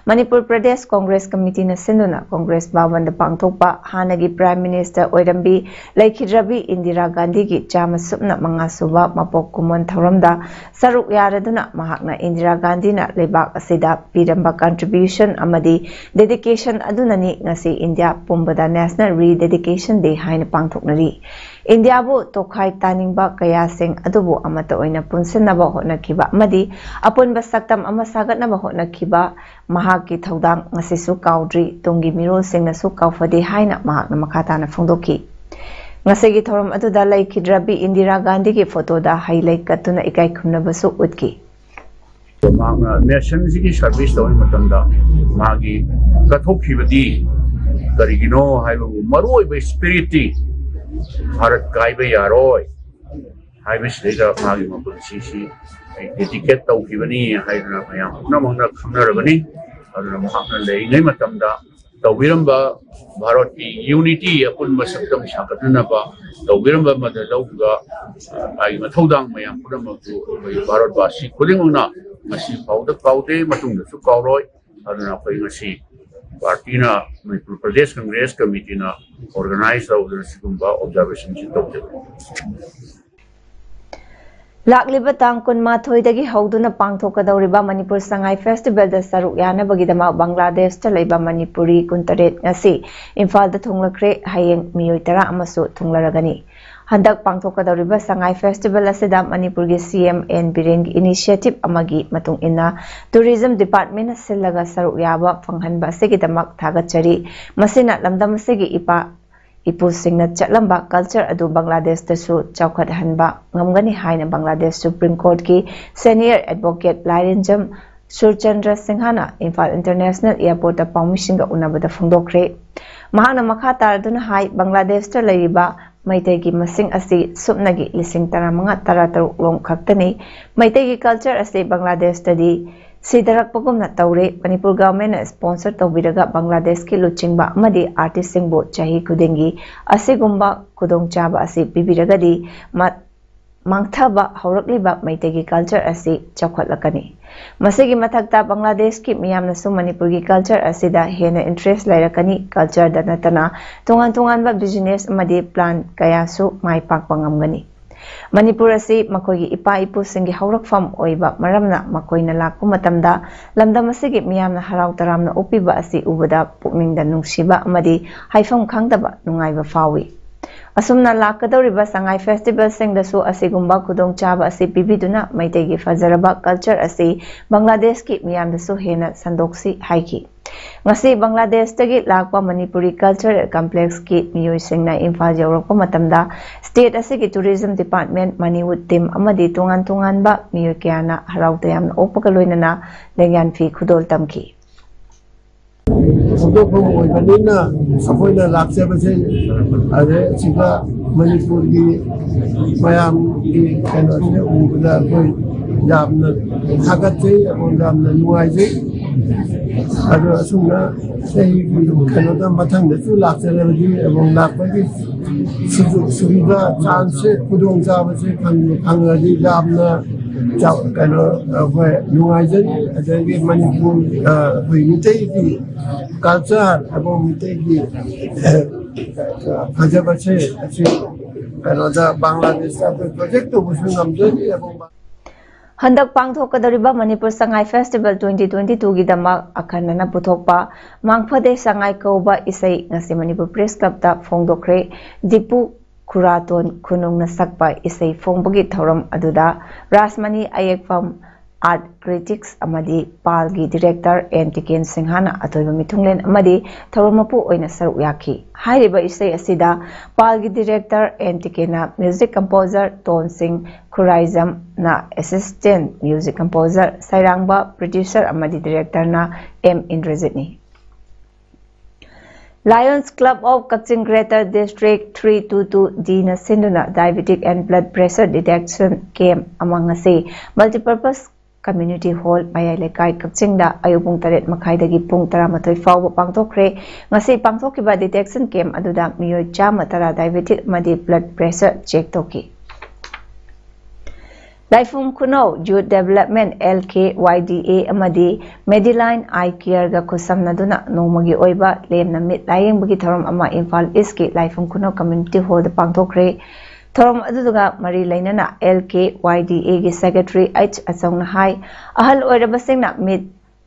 ꯃꯅꯤꯄꯨꯔ ꯄ꯭ꯔꯗꯦꯁ ꯀꯣꯡꯒ꯭ꯔꯦꯁ ꯀꯃꯤꯇꯤꯅ ꯁꯤꯟꯗꯨꯅ ꯀꯣꯡꯒ꯭ꯔꯦꯁ ꯚꯕꯟꯗ ꯄꯥꯡꯊꯣꯛꯄ ꯍꯥꯟꯅꯒꯤ ꯄ꯭ꯔꯥꯏꯝ ꯃꯤꯅꯤꯁꯇꯔ ꯑꯣꯏꯔꯝꯕꯤ ꯂꯩꯈꯤꯗ꯭ꯔꯕꯤ ꯏꯟꯗꯤꯔꯥ ꯒꯥꯟꯙꯤꯒꯤ ꯆꯥꯝꯃ ꯁꯨꯞꯅ ꯃꯉꯥ ꯁꯨꯕ ꯃꯄꯣꯛ ꯀꯨꯝꯑꯣꯟ ꯊꯧꯔꯝꯗ ꯁꯔꯨꯛ ꯌꯥꯔꯗꯨꯅ ꯃꯍꯥꯛꯅ ꯏꯟꯗꯤꯔꯥ ꯒꯥꯟꯙꯤꯅ ꯂꯩꯕꯥꯛ ꯑꯁꯤꯗ ꯄꯤꯔꯝꯕ contribution ꯑꯃꯗꯤ dedication ꯑꯗꯨꯅꯅꯤ ꯉꯁꯤ ꯏꯟꯗꯤꯌꯥ ꯄꯨꯝꯕꯗ National Rededication Day ꯍꯥꯏꯅ ꯄꯥꯡꯊꯣꯛꯅꯔꯤ꯫ ꯏꯟꯗꯤꯌꯥꯕꯨ ꯇꯣꯈꯥꯏ ꯇꯥꯅꯤꯡꯕ ꯀꯌꯥꯁꯤꯡ ꯑꯗꯨꯕꯨ ꯑꯃꯠꯇ ꯑꯣꯏꯅ ꯄꯨꯟꯁꯤꯟꯅꯕ ꯍꯣꯠꯅꯈꯤꯕ ꯑꯃꯗꯤ ꯑꯄꯨꯟꯕ ꯁꯛꯇꯝ ꯑꯃ ꯁꯥꯒꯠꯅꯕ ꯍꯣꯠꯅꯈꯤꯕ ꯃꯍꯥꯛꯀꯤ ꯊꯧꯗꯥꯡ ꯉꯁꯤꯁꯨ ꯀꯥꯎꯗ꯭ꯔꯤ꯫ ꯇꯨꯡꯒꯤ ꯃꯤꯔꯣꯜꯁꯤꯡꯅꯁꯨ ꯀꯥꯎꯐꯗꯦ ꯍꯥꯏꯅ ꯃꯍꯥꯛꯅ ꯃꯈꯥ ꯇꯥꯅ ꯐꯣꯡꯗꯣꯛꯈꯤ꯫ ꯉꯁꯤꯒꯤ ꯊꯧꯔꯝ ꯑꯗꯨꯗ ꯂꯩꯈꯤꯗ꯭ꯔꯕꯤ ꯏꯟꯗꯤꯔꯥ ꯒꯥꯟꯙꯤꯒꯤ ꯐꯣꯇꯣꯗ ꯍꯩ ꯂꯩ ꯀꯠꯇꯨꯅ ꯏꯀꯥꯏ ꯈꯨꯝꯅꯕꯁꯨ ꯎꯠꯈꯤ꯫ ꯃꯍꯥꯛꯅ ꯅꯦꯁꯟꯁꯤꯒꯤ ꯁꯔꯚꯤꯁ ꯇꯧꯔꯤ ꯃꯇꯝꯗ ꯃꯥꯒꯤ ꯀꯠꯊꯣꯛꯈꯤꯕꯗꯤ ꯀꯔꯤꯒꯤꯅꯣ ꯍꯥꯏꯕꯕꯨ ꯃꯔꯨꯑꯣꯏꯕ ꯁ꯭ꯄꯤꯔꯤꯠꯇꯤ ꯚꯥꯔꯠ ꯀꯥꯏꯕ ꯌꯥꯔꯣꯏ ꯍꯥꯏꯕꯁꯤꯗꯩꯗ ꯃꯥꯒꯤ ꯃꯄꯨꯟꯁꯤꯁꯤ dedicate ꯇꯧꯈꯤꯕꯅꯤ ꯍꯥꯏꯗꯨꯅ ꯃꯌꯥꯝ ꯄꯨꯝꯅꯃꯛꯅ ꯈꯪꯅꯔꯕꯅꯤ꯫ ꯑꯗꯨꯅ ꯃꯍꯥꯛꯅ ꯂꯩꯔꯤꯉꯩ ꯃꯇꯝꯗ ꯇꯧꯕꯤꯔꯝꯕ ꯚꯥꯔꯠꯀꯤ ꯌꯨꯅꯤꯇꯤ, ꯑꯄꯨꯟꯕ ꯁꯛꯇꯝ ꯁꯥꯒꯠꯅꯅꯕ ꯇꯧꯕꯤꯔꯝꯕ ꯃꯗꯨ ꯂꯧꯈꯤꯕ ꯃꯥꯒꯤ ꯃꯊꯧꯗꯥꯡ ꯃꯌꯥꯝ ꯄꯨꯝꯅꯃꯛꯇꯨ ꯑꯩꯈꯣꯏ ꯚꯥꯔꯠꯕꯥꯁꯤ ꯈꯨꯗꯤꯡꯃꯛꯅ ꯉꯁꯤ ꯐꯥꯎꯗ ꯀꯥꯎꯗꯦ, ꯃꯇꯨꯡꯗꯁꯨ ꯀꯥꯎꯔꯣꯏ꯫ ꯑꯗꯨꯅ ꯑꯩꯈꯣꯏ ꯉꯁꯤ ꯄꯥꯔꯇꯤꯅ, ꯃꯅꯤꯄꯨꯔ ꯄ꯭ꯔꯗꯦꯁ ꯀꯪꯒ꯭ꯔꯦꯁ ꯀꯃꯤꯇꯤꯅ organize ꯇꯧꯗꯨꯅ ꯁꯤꯒꯨꯝꯕ observation ꯁꯤ ꯇꯧꯖꯕꯅꯤ꯫ ꯂꯥꯛꯂꯤꯕ ꯇꯥꯡ ꯀꯨꯟꯃꯥꯊꯣꯏꯗꯒꯤ ꯍꯧꯗꯨꯅ ꯄꯥꯡꯊꯣꯛꯀꯗꯧꯔꯤꯕ ꯃꯅꯤꯄꯨꯔ ꯁꯉꯥꯏ ꯐꯦꯁꯇꯤꯚꯦꯜꯗ ꯁꯔꯨꯛ ꯌꯥꯅꯕꯒꯤꯗꯃꯛ ꯕꯪꯒ꯭ꯂꯥꯗꯦꯁꯇ ꯂꯩꯕ ꯃꯅꯤꯄꯨꯔꯤ ꯀꯨꯟꯇꯔꯦꯠ ꯉꯁꯤ ꯏꯝꯐꯥꯜꯗ ꯊꯨꯡꯂꯈ꯭ꯔꯦ꯫ ꯍꯌꯦꯡ ꯃꯤꯑꯣꯏ ꯇꯔꯥ ꯑꯃꯁꯨ ꯊꯨꯡꯂꯔꯒꯅꯤ꯫ ꯍꯟꯗꯛ ꯄꯥꯡꯊꯣꯛꯀꯗꯧꯔꯤꯕ ꯁꯉꯥꯏ ꯐꯦꯁꯇꯤꯚꯦꯜ ꯑꯁꯤꯗ ꯃꯅꯤꯄꯨꯔꯒꯤ ꯁꯤ ꯑꯦꯝ ꯑꯦꯟ ꯕꯤꯔꯦꯟꯒꯤ initiative ꯑꯃꯒꯤ ꯃꯇꯨꯡ ꯏꯟꯅ tourism department ꯅ ꯁꯤꯜꯂꯒ ꯁꯔꯨꯛ ꯌꯥꯕ ꯐꯪꯍꯟꯕ ꯑꯁꯤꯒꯤꯗꯃꯛ ꯊꯥꯒꯠꯆꯔꯤ꯫ ꯃꯁꯤꯅ ꯂꯝꯗꯝ ꯑꯁꯤꯒꯤ ꯏꯄꯥ ꯏꯄꯨꯁꯤꯡꯅ ꯆꯠꯂꯝꯕ culture ꯑꯗꯨ ꯕꯪꯒ꯭ꯂꯥꯗꯦꯁꯇꯁꯨ ꯆꯥꯎꯈꯠꯍꯟꯕ ꯉꯝꯒꯅꯤ ꯍꯥꯏꯅ ꯕꯪꯒ꯭ꯂꯥꯗꯦꯁ Supreme Court ꯀꯤ senior advocate ꯂꯥꯏꯔꯦꯟꯖꯝ ꯁꯨꯔꯆꯟꯗ꯭ꯔ ꯁꯤꯡꯍꯅ ꯏꯝꯐꯥꯜ ꯏꯟꯇꯔꯅꯦꯁꯅꯦꯜ ꯑꯦꯌꯔꯄꯣꯔꯠꯇ ꯄꯥꯎꯃꯤꯁꯤꯡꯒ ꯎꯅꯕꯗ ꯐꯣꯡꯗꯣꯛꯈ꯭ꯔꯦ꯫ ꯃꯍꯥꯛꯅ ꯃꯈꯥ ꯇꯥꯔꯗꯨꯅ ꯍꯥꯏ, ꯕꯪꯒ꯭ꯂꯥꯗꯦꯁꯇ ꯂꯩꯔꯤꯕ ꯃꯩꯇꯩꯒꯤ ꯃꯁꯤꯡ ꯑꯁꯤ ꯁꯨꯞꯅꯒꯤ ꯂꯤꯁꯤꯡ ꯇꯔꯥꯃꯉꯥ ꯇꯔꯥꯇꯔꯨꯛ ꯂꯣꯝ ꯈꯛꯇꯅꯤ꯫ ꯃꯩꯇꯩꯒꯤ ꯀꯜꯆꯔ ꯑꯁꯤ ꯕꯪꯒ꯭ꯂꯥꯗꯦꯁꯇꯗꯤ ꯁꯤꯊꯔꯛꯄꯒꯨꯝꯅ ꯇꯧꯔꯦ꯫ ꯃꯅꯤꯄꯨꯔ ꯒꯚꯔꯟꯃꯦꯟꯠꯅ ꯁ꯭ꯄꯣꯟꯁꯔ ꯇꯧꯕꯤꯔꯒ ꯕꯪꯒ꯭ꯂꯥꯗꯦꯁꯀꯤ ꯂꯨꯆꯤꯡꯕ ꯑꯃꯗꯤ ꯑꯥꯔꯇꯤꯁꯁꯤꯡꯕꯨ ꯆꯍꯤ ꯈꯨꯗꯤꯡꯒꯤ ꯑꯁꯤꯒꯨꯝꯕ ꯈꯨꯗꯣꯡꯆꯥꯕ ꯑꯁꯤ ꯄꯤꯕꯤꯔꯒꯗꯤ ꯃ-, ꯃꯥꯡꯊꯕ ꯍꯧꯔꯛꯂꯤꯕ ꯃꯩꯇꯩꯒꯤ ꯀꯜꯆꯔ ꯑꯁꯤ ꯆꯥꯎꯈꯠꯂꯛꯀꯅꯤ꯫ ꯃꯁꯤꯒꯤ ꯃꯊꯛꯇ ꯕꯪꯒ꯭ꯂꯥꯗꯦꯁꯀꯤ ꯃꯤꯌꯥꯝꯅꯁꯨ ꯃꯅꯤꯄꯨꯔꯒꯤ ꯀꯜꯆꯔ ꯑꯁꯤꯗ ꯍꯦꯟꯅ ꯏꯟꯇꯔꯦꯁ ꯂꯩꯔꯛꯀꯅꯤ꯫ ꯀꯜꯆꯔꯗ ꯅꯠꯇꯅ ꯇꯣꯉꯥꯟ ꯇꯣꯉꯥꯟꯕ ꯕꯤꯖꯤꯅꯦꯁ ꯑꯃꯗꯤ ꯄ꯭ꯂꯥꯟ ꯀꯌꯥꯁꯨ ꯃꯥꯏ ꯄꯥꯛꯄ ꯉꯝꯒꯅꯤ꯫ ꯃꯅꯤꯄꯨꯔ ꯑꯁꯤ ꯃꯈꯣꯏꯒꯤ ꯏꯄꯥ ꯏꯄꯨꯁꯤꯡꯒꯤ ꯍꯧꯔꯛꯐꯝ ꯑꯣꯏꯕ ꯃꯔꯝꯅ ꯃꯈꯣꯏꯅ ꯂꯥꯛꯄ ꯃꯇꯝꯗ ꯂꯝꯗꯝ ꯑꯁꯤꯒꯤ ꯃꯤꯌꯥꯝꯅ ꯍꯔꯥꯎ ꯇꯔꯥꯝꯅ ꯑꯣꯛꯄꯤꯕ ꯑꯁꯤ ꯎꯕꯗ ꯄꯨꯛꯅꯤꯡꯗ ꯅꯨꯡꯁꯤꯕ ꯑꯃꯗꯤ ꯍꯥꯏꯐꯝ ꯈꯪꯗꯕ ꯅꯨꯡꯉꯥꯏꯕ ꯐꯥꯎꯏ꯫ ꯑꯁꯨꯝꯅ ꯂꯥꯛꯀꯗꯧꯔꯤꯕ ꯁꯉꯥꯏ ꯐꯦꯁꯇꯤꯚꯦꯜꯁꯤꯡꯗꯁꯨ ꯑꯁꯤꯒꯨꯝꯕ ꯈꯨꯗꯣꯡꯆꯥꯕ ꯑꯁꯤ ꯄꯤꯕꯤꯗꯨꯅ ꯃꯩꯇꯩꯒꯤ ꯐꯖꯔꯕ ꯀꯜꯆꯔ ꯑꯁꯤ ꯕꯪꯒ꯭ꯂꯥꯗꯦꯁꯀꯤ ꯃꯤꯌꯥꯝꯗꯁꯨ ꯍꯦꯟꯅ ꯁꯟꯗꯣꯛꯁꯤ ꯍꯥꯏꯈꯤ꯫ ꯉꯁꯤ ꯕꯪꯒ꯭ꯂꯥꯗꯦꯁꯇꯒꯤ ꯂꯥꯛꯄ ꯃꯅꯤꯄꯨꯔꯤ ꯀꯜꯆꯔꯦꯜ ꯀꯝꯄ꯭ꯂꯦꯛꯁꯀꯤ ꯃꯤꯑꯣꯏꯁꯤꯡꯅ ꯏꯝꯐꯥꯜ ꯌꯧꯔꯛꯄ ꯃꯇꯝꯗ ꯁ꯭ꯇꯦꯠ ꯑꯁꯤꯒꯤ ꯇꯨꯔꯤꯖꯝ ꯗꯤꯄꯥꯔꯠꯃꯦꯟꯠ, ꯃꯅꯤꯋꯨꯗ ꯇꯤꯝ ꯑꯃꯗꯤ ꯇꯣꯉꯥꯟ ꯇꯣꯉꯥꯟꯕ ꯃꯤꯑꯣꯏ ꯀꯌꯥꯅ ꯍꯔꯥꯎ ꯇꯌꯥꯝꯅ ꯑꯣꯛꯄꯒ ꯂꯣꯏꯅꯅ ꯂꯦꯡꯌꯥꯟ ꯐꯤ ꯈꯨꯗꯣꯜ ꯇꯝꯈꯤ꯫ ꯊꯧꯗꯣꯛꯐꯝ ꯑꯣꯏꯕꯅꯤꯅ ꯑꯩꯈꯣꯏꯅ ꯂꯥꯛꯆꯕꯁꯦ ꯑꯗꯩ ꯑꯁꯤꯗ ꯃꯅꯤꯄꯨꯔꯒꯤ ꯃꯌꯥꯝꯒꯤ ꯀꯩꯅꯣꯁꯦ ꯎꯕꯗ ꯑꯩꯈꯣꯏ ꯌꯥꯝꯅ ꯊꯥꯒꯠꯆꯩ, ꯑꯩꯈꯣꯏ ꯌꯥꯝꯅ ꯅꯨꯡꯉꯥꯏꯖꯩ꯫ ꯑꯗꯣ ꯑꯁꯨꯝꯅ ꯆꯍꯤꯒꯤ ꯀꯩꯅꯣꯗ ꯃꯊꯪꯗꯁꯨ ꯂꯥꯛꯆꯔꯕꯗꯤ ꯑꯗꯨꯝ ꯂꯥꯛꯄꯒꯤ ꯁꯨꯖꯨ-, ꯁꯨꯕꯤꯗ ꯆꯥꯟꯁꯁꯦ, ꯈꯨꯗꯣꯡꯆꯥꯕꯁꯦ ꯐꯪ-, ꯐꯪꯉꯗꯤ ꯌꯥꯝꯅ ꯆꯥꯎ-, ꯀꯩꯅꯣ ꯑꯩꯈꯣꯏ ꯅꯨꯡꯉꯥꯏꯖꯅꯤ꯫ ꯑꯗꯒꯤ ꯃꯅꯤꯄꯨꯔ, ꯑ, ꯑꯩꯈꯣꯏ ꯃꯤꯇꯩꯒꯤ ꯀꯜꯆꯔ ꯑꯩꯈꯣꯏ ꯃꯤꯇꯩꯒꯤ, ꯑ, ꯐꯖꯕꯁꯦ ꯑꯁꯤ ꯀꯩꯅꯣꯗ ꯕꯪꯒ꯭ꯂꯥꯗꯦꯁꯇ ꯑꯩꯈꯣꯏ ꯄ꯭ꯔꯣꯖꯦꯛ ꯇꯧꯕꯁꯨ ꯉꯝꯖꯅꯤ꯫ ꯑꯩꯈꯣꯏ ꯍꯟꯗꯛ ꯄꯥꯡꯊꯣꯛꯀꯗꯧꯔꯤꯕ Manipur Sangai festival twenty twenty ꯇꯨꯒꯤꯗꯃꯛ ꯑꯈꯟꯅꯅ ꯄꯨꯊꯣꯛꯄ ꯃꯥꯡꯐꯗꯦ ꯁꯉꯥꯏ ꯀꯧꯕ ꯏꯁꯩ ꯉꯁꯤ ꯃꯅꯤꯄꯨꯔ ꯄ꯭ꯔꯦꯁ ꯀ꯭ꯂꯕꯇ ꯐꯣꯡꯗꯣꯛꯈ꯭ꯔꯦ꯫ ꯗꯤꯄꯨ ꯈꯨꯔꯥꯇꯣꯟ ꯈꯨꯅꯨꯡꯅ ꯁꯛꯄ ꯏꯁꯩ ꯐꯣꯡꯕꯒꯤ ꯊꯧꯔꯝ ꯑꯗꯨꯗ ꯔꯥꯖꯃꯅꯤ ꯑꯌꯦꯛꯐꯝ, Art Critics ꯑꯃꯗꯤ ꯄꯥꯜꯒꯤ Director ꯑꯦꯟ ꯇꯤꯀꯦꯟ ꯁꯤꯡꯍꯅ ꯑꯊꯣꯏꯕ ꯃꯤꯊꯨꯡꯂꯦꯟ ꯑꯃꯗꯤ ꯊꯧꯔꯝ ꯃꯄꯨ ꯑꯣꯏꯅ ꯁꯔꯨꯛ ꯌꯥꯈꯤ꯫ ꯍꯥꯏꯔꯤꯕ ꯏꯁꯩ ꯑꯁꯤꯗ ꯄꯥꯜꯒꯤ Director ꯑꯦꯟ ꯇꯤꯀꯦꯟꯅ Music Composer, ꯇꯣꯟ ꯁꯤꯡ ꯈꯨꯔꯥꯏꯖꯝꯅ Assistant Music Composer, ꯁꯩꯔꯥꯡꯕ, Producer ꯑꯃꯗꯤ Directorꯅ ꯑꯦꯝ ꯏꯟꯗ꯭ꯔꯖꯤꯠꯅꯤ꯫ Lions Club of Kakching Greater District three two two D ꯅ ꯁꯤꯟꯗꯨꯅ Diabetic and Blood Pressure Detection Camp ꯑꯃ ꯉꯁꯤ Multipurpose Community Hall, ꯃꯌꯥꯏ ꯂꯩꯀꯥꯏ, ꯀꯛꯆꯤꯡꯗ ꯑꯌꯨꯛ ꯄꯨꯡ ꯇꯔꯦꯠ ꯃꯈꯥꯏꯗꯒꯤ ꯄꯨꯡ ꯇꯔꯥꯃꯥꯊꯣꯏ ꯐꯥꯎꯕ ꯄꯥꯡꯊꯣꯛꯈ꯭ꯔꯦ꯫ ꯉꯁꯤ ꯄꯥꯡꯊꯣꯛꯈꯤꯕ Detection Camp ꯑꯗꯨꯗ ꯃꯤꯑꯣꯏ ꯆꯥꯝꯃ ꯇꯔꯥ Diabetic ꯑꯃꯗꯤ Blood Pressure check ꯇꯧꯈꯤ꯫ ꯂꯥꯏꯐꯝ ꯈꯨꯅꯧ Youth Development, L K Y D A, ꯑꯃꯗꯤ Medline Eye Careꯒ ꯈꯨꯠꯁꯝꯅꯗꯨꯅ ꯅꯣꯡꯃꯒꯤ ꯑꯣꯏꯕ ꯂꯦꯝꯅ ꯃꯤꯠ ꯂꯥꯌꯦꯡꯕꯒꯤ ꯊꯧꯔꯝ ꯑꯃ ꯏꯝꯐꯥꯜ ꯏꯁꯀꯤ ꯂꯥꯏꯐꯝ ꯈꯨꯅꯧ Community Hallꯗ ꯄꯥꯡꯊꯣꯛꯈ꯭ꯔꯦ꯫ ꯊꯧꯔꯝ ꯑꯗꯨꯒ ꯃꯔꯤ ꯂꯩꯅꯅ L K Y D Aꯒꯤ Secretary H ꯑꯆꯧꯅ ꯍꯥꯏ, ꯑꯍꯜ ꯑꯣꯏꯔꯕꯁꯤꯡꯅ ꯃꯤꯠ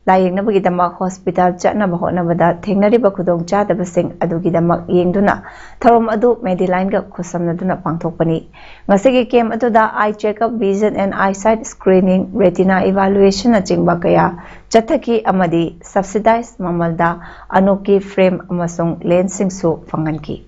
ꯂꯥꯌꯦꯡꯅꯕꯒꯤꯗꯃꯛ ꯍꯣꯁꯄꯤꯇꯥꯜ ꯆꯠꯅꯕ ꯍꯣꯠꯅꯕꯗ ꯊꯦꯡꯅꯔꯤꯕ ꯈꯨꯗꯣꯡꯆꯥꯗꯕꯁꯤꯡ ꯑꯗꯨꯒꯤꯗꯃꯛ ꯌꯦꯡꯗꯨꯅ ꯊꯧꯔꯝ ꯑꯗꯨ Mediline ꯒ ꯈꯨꯠꯁꯝꯅꯗꯨꯅ ꯄꯥꯡꯊꯣꯛꯄꯅꯤ꯫ ꯉꯁꯤꯒꯤ camp ꯑꯗꯨꯗ eye checkup, vision and eyesight screening, retina evaluation ꯅꯆꯤꯡꯕ ꯀꯌꯥ ꯆꯠꯊꯈꯤ ꯑꯃꯗꯤ subsidized ꯃꯃꯜꯗ ꯑꯅꯣꯛꯀꯤ frame ꯑꯃꯁꯨꯡ lensꯁꯤꯡꯁꯨ ꯐꯪꯍꯟꯈꯤ꯫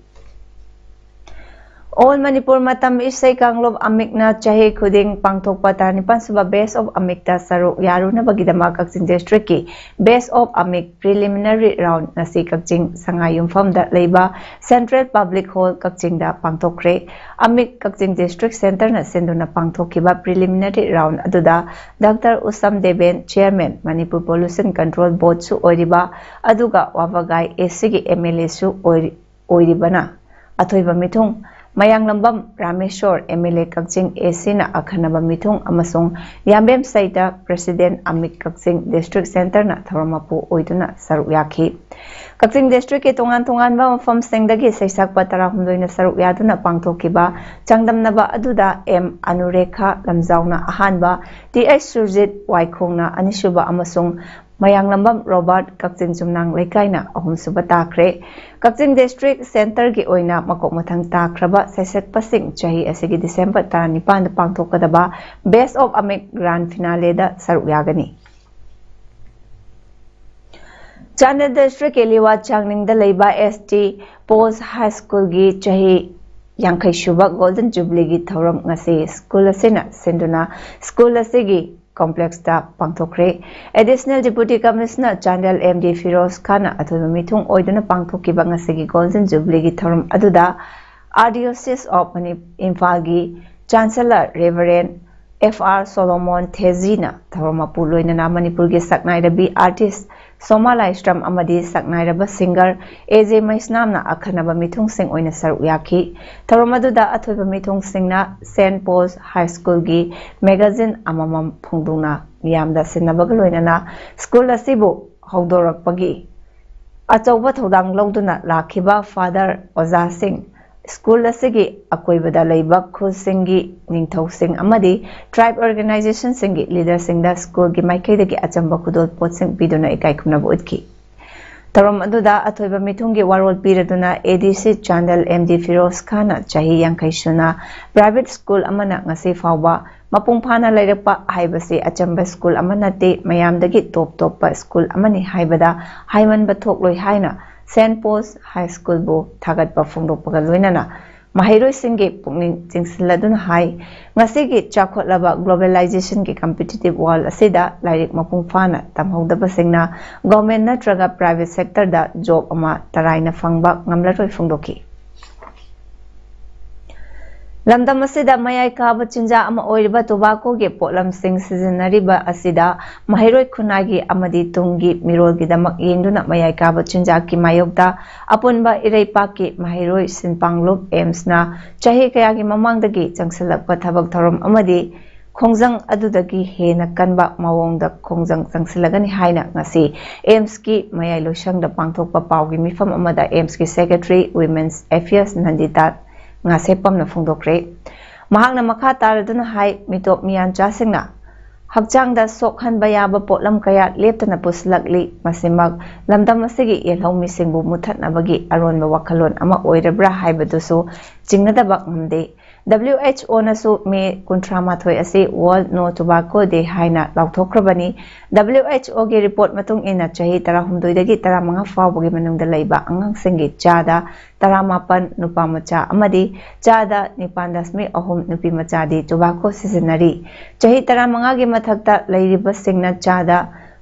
All Manipur ꯃꯇꯝ ꯏꯁꯩ ꯀꯥꯡꯂꯨꯞ ꯑꯃꯤꯛꯅ ꯆꯍꯤ ꯈꯨꯗꯤꯡ ꯄꯥꯡꯊꯣꯛꯄ ꯇꯔꯥꯅꯤꯄꯥꯟ ꯁꯨꯕ Best of ꯑꯃꯤꯛꯇ ꯁꯔꯨꯛ ꯌꯥꯔꯨꯅꯕꯒꯤꯗꯃꯛ ꯀꯛꯆꯤꯡ district ꯀꯤ Best of ꯑꯃꯤꯛ preliminary round ꯉꯁꯤ ꯀꯛꯆꯤꯡ ꯁꯉꯥꯏ ꯌꯨꯝꯐꯝꯗ ꯂꯩꯕ Central Public Hall ꯀꯛꯆꯤꯡꯗ ꯄꯥꯡꯊꯣꯛꯈ꯭ꯔꯦ꯫ ꯑꯃꯤꯛ ꯀꯛꯆꯤꯡ district centre ꯅ ꯁꯤꯟꯗꯨꯅ ꯄꯥꯡꯊꯣꯛꯈꯤꯕ preliminary round ꯑꯗꯨꯗ Doctor ꯎꯁꯝ Deben, Chairman, Manipur Pollution Control Board ꯁꯨ ꯑꯣꯏꯔꯤꯕ, ꯑꯗꯨꯒ ꯋꯥꯕꯒꯥꯏ A C ꯒꯤ M L A ꯁꯨ ꯑꯣꯏꯔꯤ-, ꯑꯣꯏꯔꯤꯕꯅ ꯑꯊꯣꯏꯕ ꯃꯤꯊꯨꯡ, ꯃꯌꯥꯡꯂꯝꯕꯝ Rameshwor, M L A Kakching A C ꯅ ꯑꯈꯟꯅꯕ ꯃꯤꯊꯨꯡ ꯑꯃꯁꯨꯡ ꯌꯥꯝꯕꯦꯝ ꯁꯩꯇ, President ꯑꯃꯤꯛ ꯀꯛꯆꯤꯡ district centre ꯅ ꯊꯧꯔꯝ ꯃꯄꯨ ꯑꯣꯏꯗꯨꯅ ꯁꯔꯨꯛ ꯌꯥꯈꯤ꯫ ꯀꯛꯆꯤꯡ district ꯀꯤ ꯇꯣꯉꯥꯟ ꯇꯣꯉꯥꯟꯕ ꯃꯐꯝꯁꯤꯡꯗꯒꯤ ꯁꯩꯁꯛꯄ ꯇꯔꯥꯍꯨꯝꯗꯣꯏꯅ ꯁꯔꯨꯛ ꯌꯥꯗꯨꯅ ꯄꯥꯡꯊꯣꯛꯈꯤꯕ ꯆꯥꯡꯗꯝꯅꯕ ꯑꯗꯨꯗ M ꯑꯅꯨꯔꯦꯈꯥ ꯂꯝꯖꯥꯎꯅ ꯑꯍꯥꯟꯕ, T H ꯁꯨꯔꯖꯤꯠ ꯋꯥꯏꯈꯣꯡꯅ ꯑꯅꯤꯁꯨꯕ ꯑꯃꯁꯨꯡ ꯃꯌꯥꯡꯂꯝꯕꯝ ꯔꯣꯕꯥꯔꯠ, ꯀꯛꯆꯤꯡ ꯆꯨꯝꯅꯥꯡ ꯂꯩꯀꯥꯏꯅ ꯑꯍꯨꯝꯁꯨꯕ ꯇꯥꯈ꯭ꯔꯦ꯫ ꯀꯛꯆꯤꯡ ꯗꯤꯁꯇ꯭ꯔꯤꯛ ꯁꯦꯟꯇꯔꯒꯤ ꯑꯣꯏꯅ ꯃꯀꯣꯛ ꯃꯊꯪ ꯇꯥꯈ꯭ꯔꯕ ꯁꯩꯁꯛꯄꯁꯤꯡ ꯆꯍꯤ ꯑꯁꯤꯒꯤ ꯗꯤꯁꯦꯝꯕꯔ ꯇꯔꯥꯅꯤꯄꯥꯟꯗ ꯄꯥꯡꯊꯣꯛꯀꯗꯕ Best of Amit Grand Finaleꯗ ꯁꯔꯨꯛ ꯌꯥꯒꯅꯤ꯫ ꯆꯥꯟꯗꯦꯜ ꯗꯤꯁꯇ꯭ꯔꯤꯛꯀꯤ ꯂꯤꯋꯥ ꯆꯥꯡꯅꯤꯡꯗ ꯂꯩꯕ S T Post High Schoolꯒꯤ ꯆꯍꯤ ꯌꯥꯡꯈꯩ ꯁꯨꯕ Golden Jubileeꯒꯤ ꯊꯧꯔꯝ ꯉꯁꯤ ꯁ꯭ꯀꯨꯜ ꯑꯁꯤꯅ ꯁꯤꯟꯗꯨꯅ ꯁ꯭ꯀꯨꯜ ꯑꯁꯤꯒꯤ complexꯇ ꯄꯥꯡꯊꯣꯛꯈ꯭ꯔꯦ꯫ Additional Deputy Commissioner Chandel M D Firoz ꯈꯥꯟꯅ ꯑꯊꯣꯏꯕ ꯃꯤꯊꯨꯡ ꯑꯣꯏꯗꯨꯅ ꯄꯥꯡꯊꯣꯛꯈꯤꯕ ꯉꯁꯤꯒꯤ Golden Jubileeꯒꯤ ꯊꯧꯔꯝ ꯑꯗꯨꯗ Archdiocese of Mani-, ꯏꯝꯐꯥꯜꯒꯤ Chancellor Reverend F R Solomon Theziꯅ ꯊꯧꯔꯝ ꯃꯄꯨ ꯂꯣꯏꯅꯅ ꯃꯅꯤꯄꯨꯔꯒꯤ ꯁꯛꯅꯥꯏꯔꯕꯤ artist ꯁꯣꯃꯥ ꯂꯥꯏꯁ꯭ꯔꯝ ꯑꯃꯗꯤ ꯁꯛꯅꯥꯏꯔꯕ singer A J ꯃꯩꯁꯅꯥꯝꯅ ꯑꯈꯟꯅꯕ ꯃꯤꯊꯨꯡꯁꯤꯡ ꯑꯣꯏꯅ ꯁꯔꯨꯛ ꯌꯥꯈꯤ꯫ ꯊꯧꯔꯝ ꯑꯗꯨꯗ ꯑꯊꯣꯏꯕ ꯃꯤꯊꯨꯡꯁꯤꯡꯅ Saint Paul's High Schoolꯒꯤ magazine ꯑꯃꯃꯝ ꯐꯣꯡꯗꯣꯛꯅ ꯃꯤꯌꯥꯝꯗ ꯁꯤꯟꯅꯕꯒ ꯂꯣꯏꯅꯅ ꯁ꯭ꯀꯨꯜ ꯑꯁꯤꯕꯨ ꯍꯧꯗꯣꯔꯛꯄꯒꯤ ꯑꯆꯧꯕ ꯊꯧꯗꯥꯡ ꯂꯧꯗꯨꯅ ꯂꯥꯛꯈꯤꯕ ꯐꯥꯗꯔ, ꯑꯣꯖꯥꯁꯤꯡ, ꯁ꯭ꯀꯨꯜ ꯑꯁꯤꯒꯤ ꯑꯀꯣꯏꯕꯗ ꯂꯩꯕ ꯈꯨꯜꯁꯤꯡꯒꯤ ꯅꯤꯡꯊꯧꯁꯤꯡ ꯑꯃꯗꯤ tribe organizationꯁꯤꯡꯒꯤ leaderꯁꯤꯡꯗ ꯁ꯭ꯀꯨꯜꯒꯤ ꯃꯥꯏꯀꯩꯗꯒꯤ ꯑꯆꯝꯕ ꯈꯨꯗꯣꯜꯄꯣꯠꯁꯤꯡ ꯄꯤꯗꯨꯅ ꯏꯀꯥꯏ ꯈꯨꯝꯅꯕ ꯎꯠꯈꯤ꯫ ꯊꯧꯔꯝ ꯑꯗꯨꯗ ꯑꯊꯣꯏꯕ ꯃꯤꯊꯨꯡꯒꯤ ꯋꯥꯔꯣꯜ ꯄꯤꯔꯗꯨꯅ A D C Chandel M D Firoz ꯈꯥꯟꯅ ꯆꯍꯤ ꯌꯥꯡꯈꯩ ꯁꯨꯅ private school ꯑꯃꯅ ꯉꯁꯤ ꯐꯥꯎꯕ ꯃꯄꯨꯡ ꯐꯥꯅ ꯂꯩꯔꯛꯄ ꯍꯥꯏꯕꯁꯤ ꯑꯆꯝꯕ ꯁ꯭ꯀꯨꯜ ꯑꯃ ꯅꯠꯇꯦ, ꯃꯌꯥꯝꯗꯒꯤ ꯇꯣꯞ ꯇꯣꯞꯄ ꯁ꯭ꯀꯨꯜ ꯑꯃꯅꯤ ꯍꯥꯏꯕꯗ ꯍꯥꯏꯃꯟꯕ ꯊꯣꯛꯂꯣꯏ ꯍꯥꯏꯅ Saint Paul's High Schoolꯕꯨ ꯊꯥꯒꯠꯄ ꯐꯣꯡꯗꯣꯛꯄꯒ ꯂꯣꯏꯅꯅ ꯃꯍꯩꯔꯣꯏꯁꯤꯡꯒꯤ ꯄꯨꯛꯅꯤꯡ ꯆꯤꯡꯁꯤꯜꯂꯗꯨꯅ ꯍꯥꯏ, ꯉꯁꯤꯒꯤ ꯆꯥꯎꯈꯠꯂꯕ globalizationꯒꯤ competitive world ꯑꯁꯤꯗ ꯂꯥꯏꯔꯤꯛ ꯃꯄꯨꯡ ꯐꯥꯅ ꯇꯝꯍꯧꯗꯕꯁꯤꯡꯅ government ꯅꯠꯇ꯭ꯔꯒ private sectorꯗ job ꯑꯃ ꯇꯔꯥꯏꯅ ꯐꯪꯕ ꯉꯝꯂꯔꯣꯏ ꯐꯣꯡꯗꯣꯛꯈꯤ꯫ ꯂꯝꯗꯝ ꯑꯁꯤꯗ ꯃꯌꯥꯏ ꯀꯥꯕ ꯆꯤꯟꯖꯥꯛ ꯑꯃ ꯑꯣꯏꯔꯤꯕ tobaccoꯒꯤ ꯄꯣꯠꯂꯝꯁꯤꯡ ꯁꯤꯖꯤꯟꯅꯔꯤꯕ ꯑꯁꯤꯗ ꯃꯍꯩꯔꯣꯏ ꯈꯨꯟꯅꯥꯏꯒꯤ ꯑꯃꯗꯤ ꯇꯨꯡꯒꯤ ꯃꯤꯔꯣꯜꯒꯤꯗꯃꯛ ꯌꯦꯡꯗꯨꯅ ꯃꯌꯥꯏ ꯀꯥꯕ ꯆꯤꯟꯖꯥꯛꯀꯤ ꯃꯥꯌꯣꯛꯇ ꯑꯄꯨꯟꯕ ꯏꯔꯩꯄꯥꯛꯀꯤ ꯃꯍꯩꯔꯣꯏ ꯁꯤꯟꯄꯥꯡꯂꯨꯞ AIIMSꯅ ꯆꯍꯤ ꯀꯌꯥꯒꯤ ꯃꯃꯥꯡꯗꯒꯤ ꯆꯪꯁꯤꯜꯂꯛꯄ ꯊꯕꯛ ꯊꯧꯔꯝ ꯑꯃꯗꯤ ꯈꯣꯡꯖꯪ ꯑꯗꯨꯗꯒꯤ ꯍꯦꯟꯅ ꯀꯟꯕ ꯃꯑꯣꯡꯗ ꯈꯣꯡꯖꯪ ꯆꯪꯁꯤꯜꯂꯒꯅꯤ ꯍꯥꯏꯅ ꯉꯁꯤ AIIMSꯀꯤ ꯃꯌꯥꯏ ꯂꯣꯏꯁꯪꯗ ꯄꯥꯡꯊꯣꯛꯄ ꯄꯥꯎꯒꯤ ꯃꯤꯐꯝ ꯑꯃꯗ AIIMSꯀꯤ secretary Women's Affairs ꯅꯟꯗꯤꯇꯥ ꯉꯥꯁꯦꯞꯄꯝꯅ ꯐꯣꯡꯗꯣꯛꯈ꯭ꯔꯦ꯫ ꯃꯍꯥꯛꯅ ꯃꯈꯥ ꯇꯥꯔꯗꯨꯅ ꯍꯥꯏ, ꯃꯤꯇꯣꯞ ꯃꯤꯌꯥꯟꯆꯥꯁꯤꯡꯅ ꯍꯛꯆꯥꯡꯗ ꯁꯣꯛꯍꯟꯕ ꯌꯥꯕ ꯄꯣꯠꯂꯝ ꯀꯌꯥ ꯂꯦꯞꯇꯅ ꯄꯨꯁꯤꯜꯂꯛꯂꯤ꯫ ꯃꯁꯤꯃꯛ ꯂꯝꯗꯝ ꯑꯁꯤꯒꯤ ꯌꯦꯜꯍꯧꯃꯤꯁꯤꯡꯕꯨ ꯃꯨꯠꯊꯠꯅꯕꯒꯤ ꯑꯔꯣꯟꯕ ꯋꯥꯈꯜꯂꯣꯟ ꯑꯃ ꯑꯣꯏꯔꯕ꯭ꯔꯥ ꯍꯥꯏꯕꯗꯨꯁꯨ ꯆꯤꯡꯅꯗꯕ ꯉꯝꯗꯦ꯫ W H O ꯅꯁꯨ ꯃꯦ ꯀꯨꯟꯊ꯭ꯔꯥ ꯃꯥꯊꯣꯏ ꯑꯁꯤ World No Tobacco Day ꯍꯥꯏꯅ ꯂꯥꯎꯊꯣꯛꯈ꯭ꯔꯕꯅꯤ꯫ W H O ꯒꯤ ꯔꯤꯄꯣꯔꯠ ꯃꯇꯨꯡ ꯏꯟꯅ ꯆꯍꯤ ꯇꯔꯥꯍꯨꯝꯗꯣꯏꯗꯒꯤ ꯇꯔꯥꯃꯉꯥ ꯐꯥꯎꯕꯒꯤ ꯃꯅꯨꯡꯗ ꯂꯩꯕ ꯑꯉꯥꯡꯁꯤꯡꯒꯤ ꯆꯥꯗ ꯇꯔꯥꯃꯥꯄꯟ ꯅꯨꯄꯥ ꯃꯆꯥ ꯑꯃꯗꯤ ꯆꯥꯗ ꯅꯤꯄꯥꯟ ꯗꯁꯃꯤꯛ ꯑꯍꯨꯝ ꯅꯨꯄꯤ ꯃꯆꯥꯗꯤ ꯇꯣꯕꯥꯀꯣ ꯁꯤꯖꯤꯟꯅꯔꯤ꯫ ꯆꯍꯤ ꯇꯔꯥꯃꯉꯥꯒꯤ ꯃꯊꯛꯇ ꯂꯩꯔꯤꯕꯁꯤꯡꯅ ꯆꯥꯗ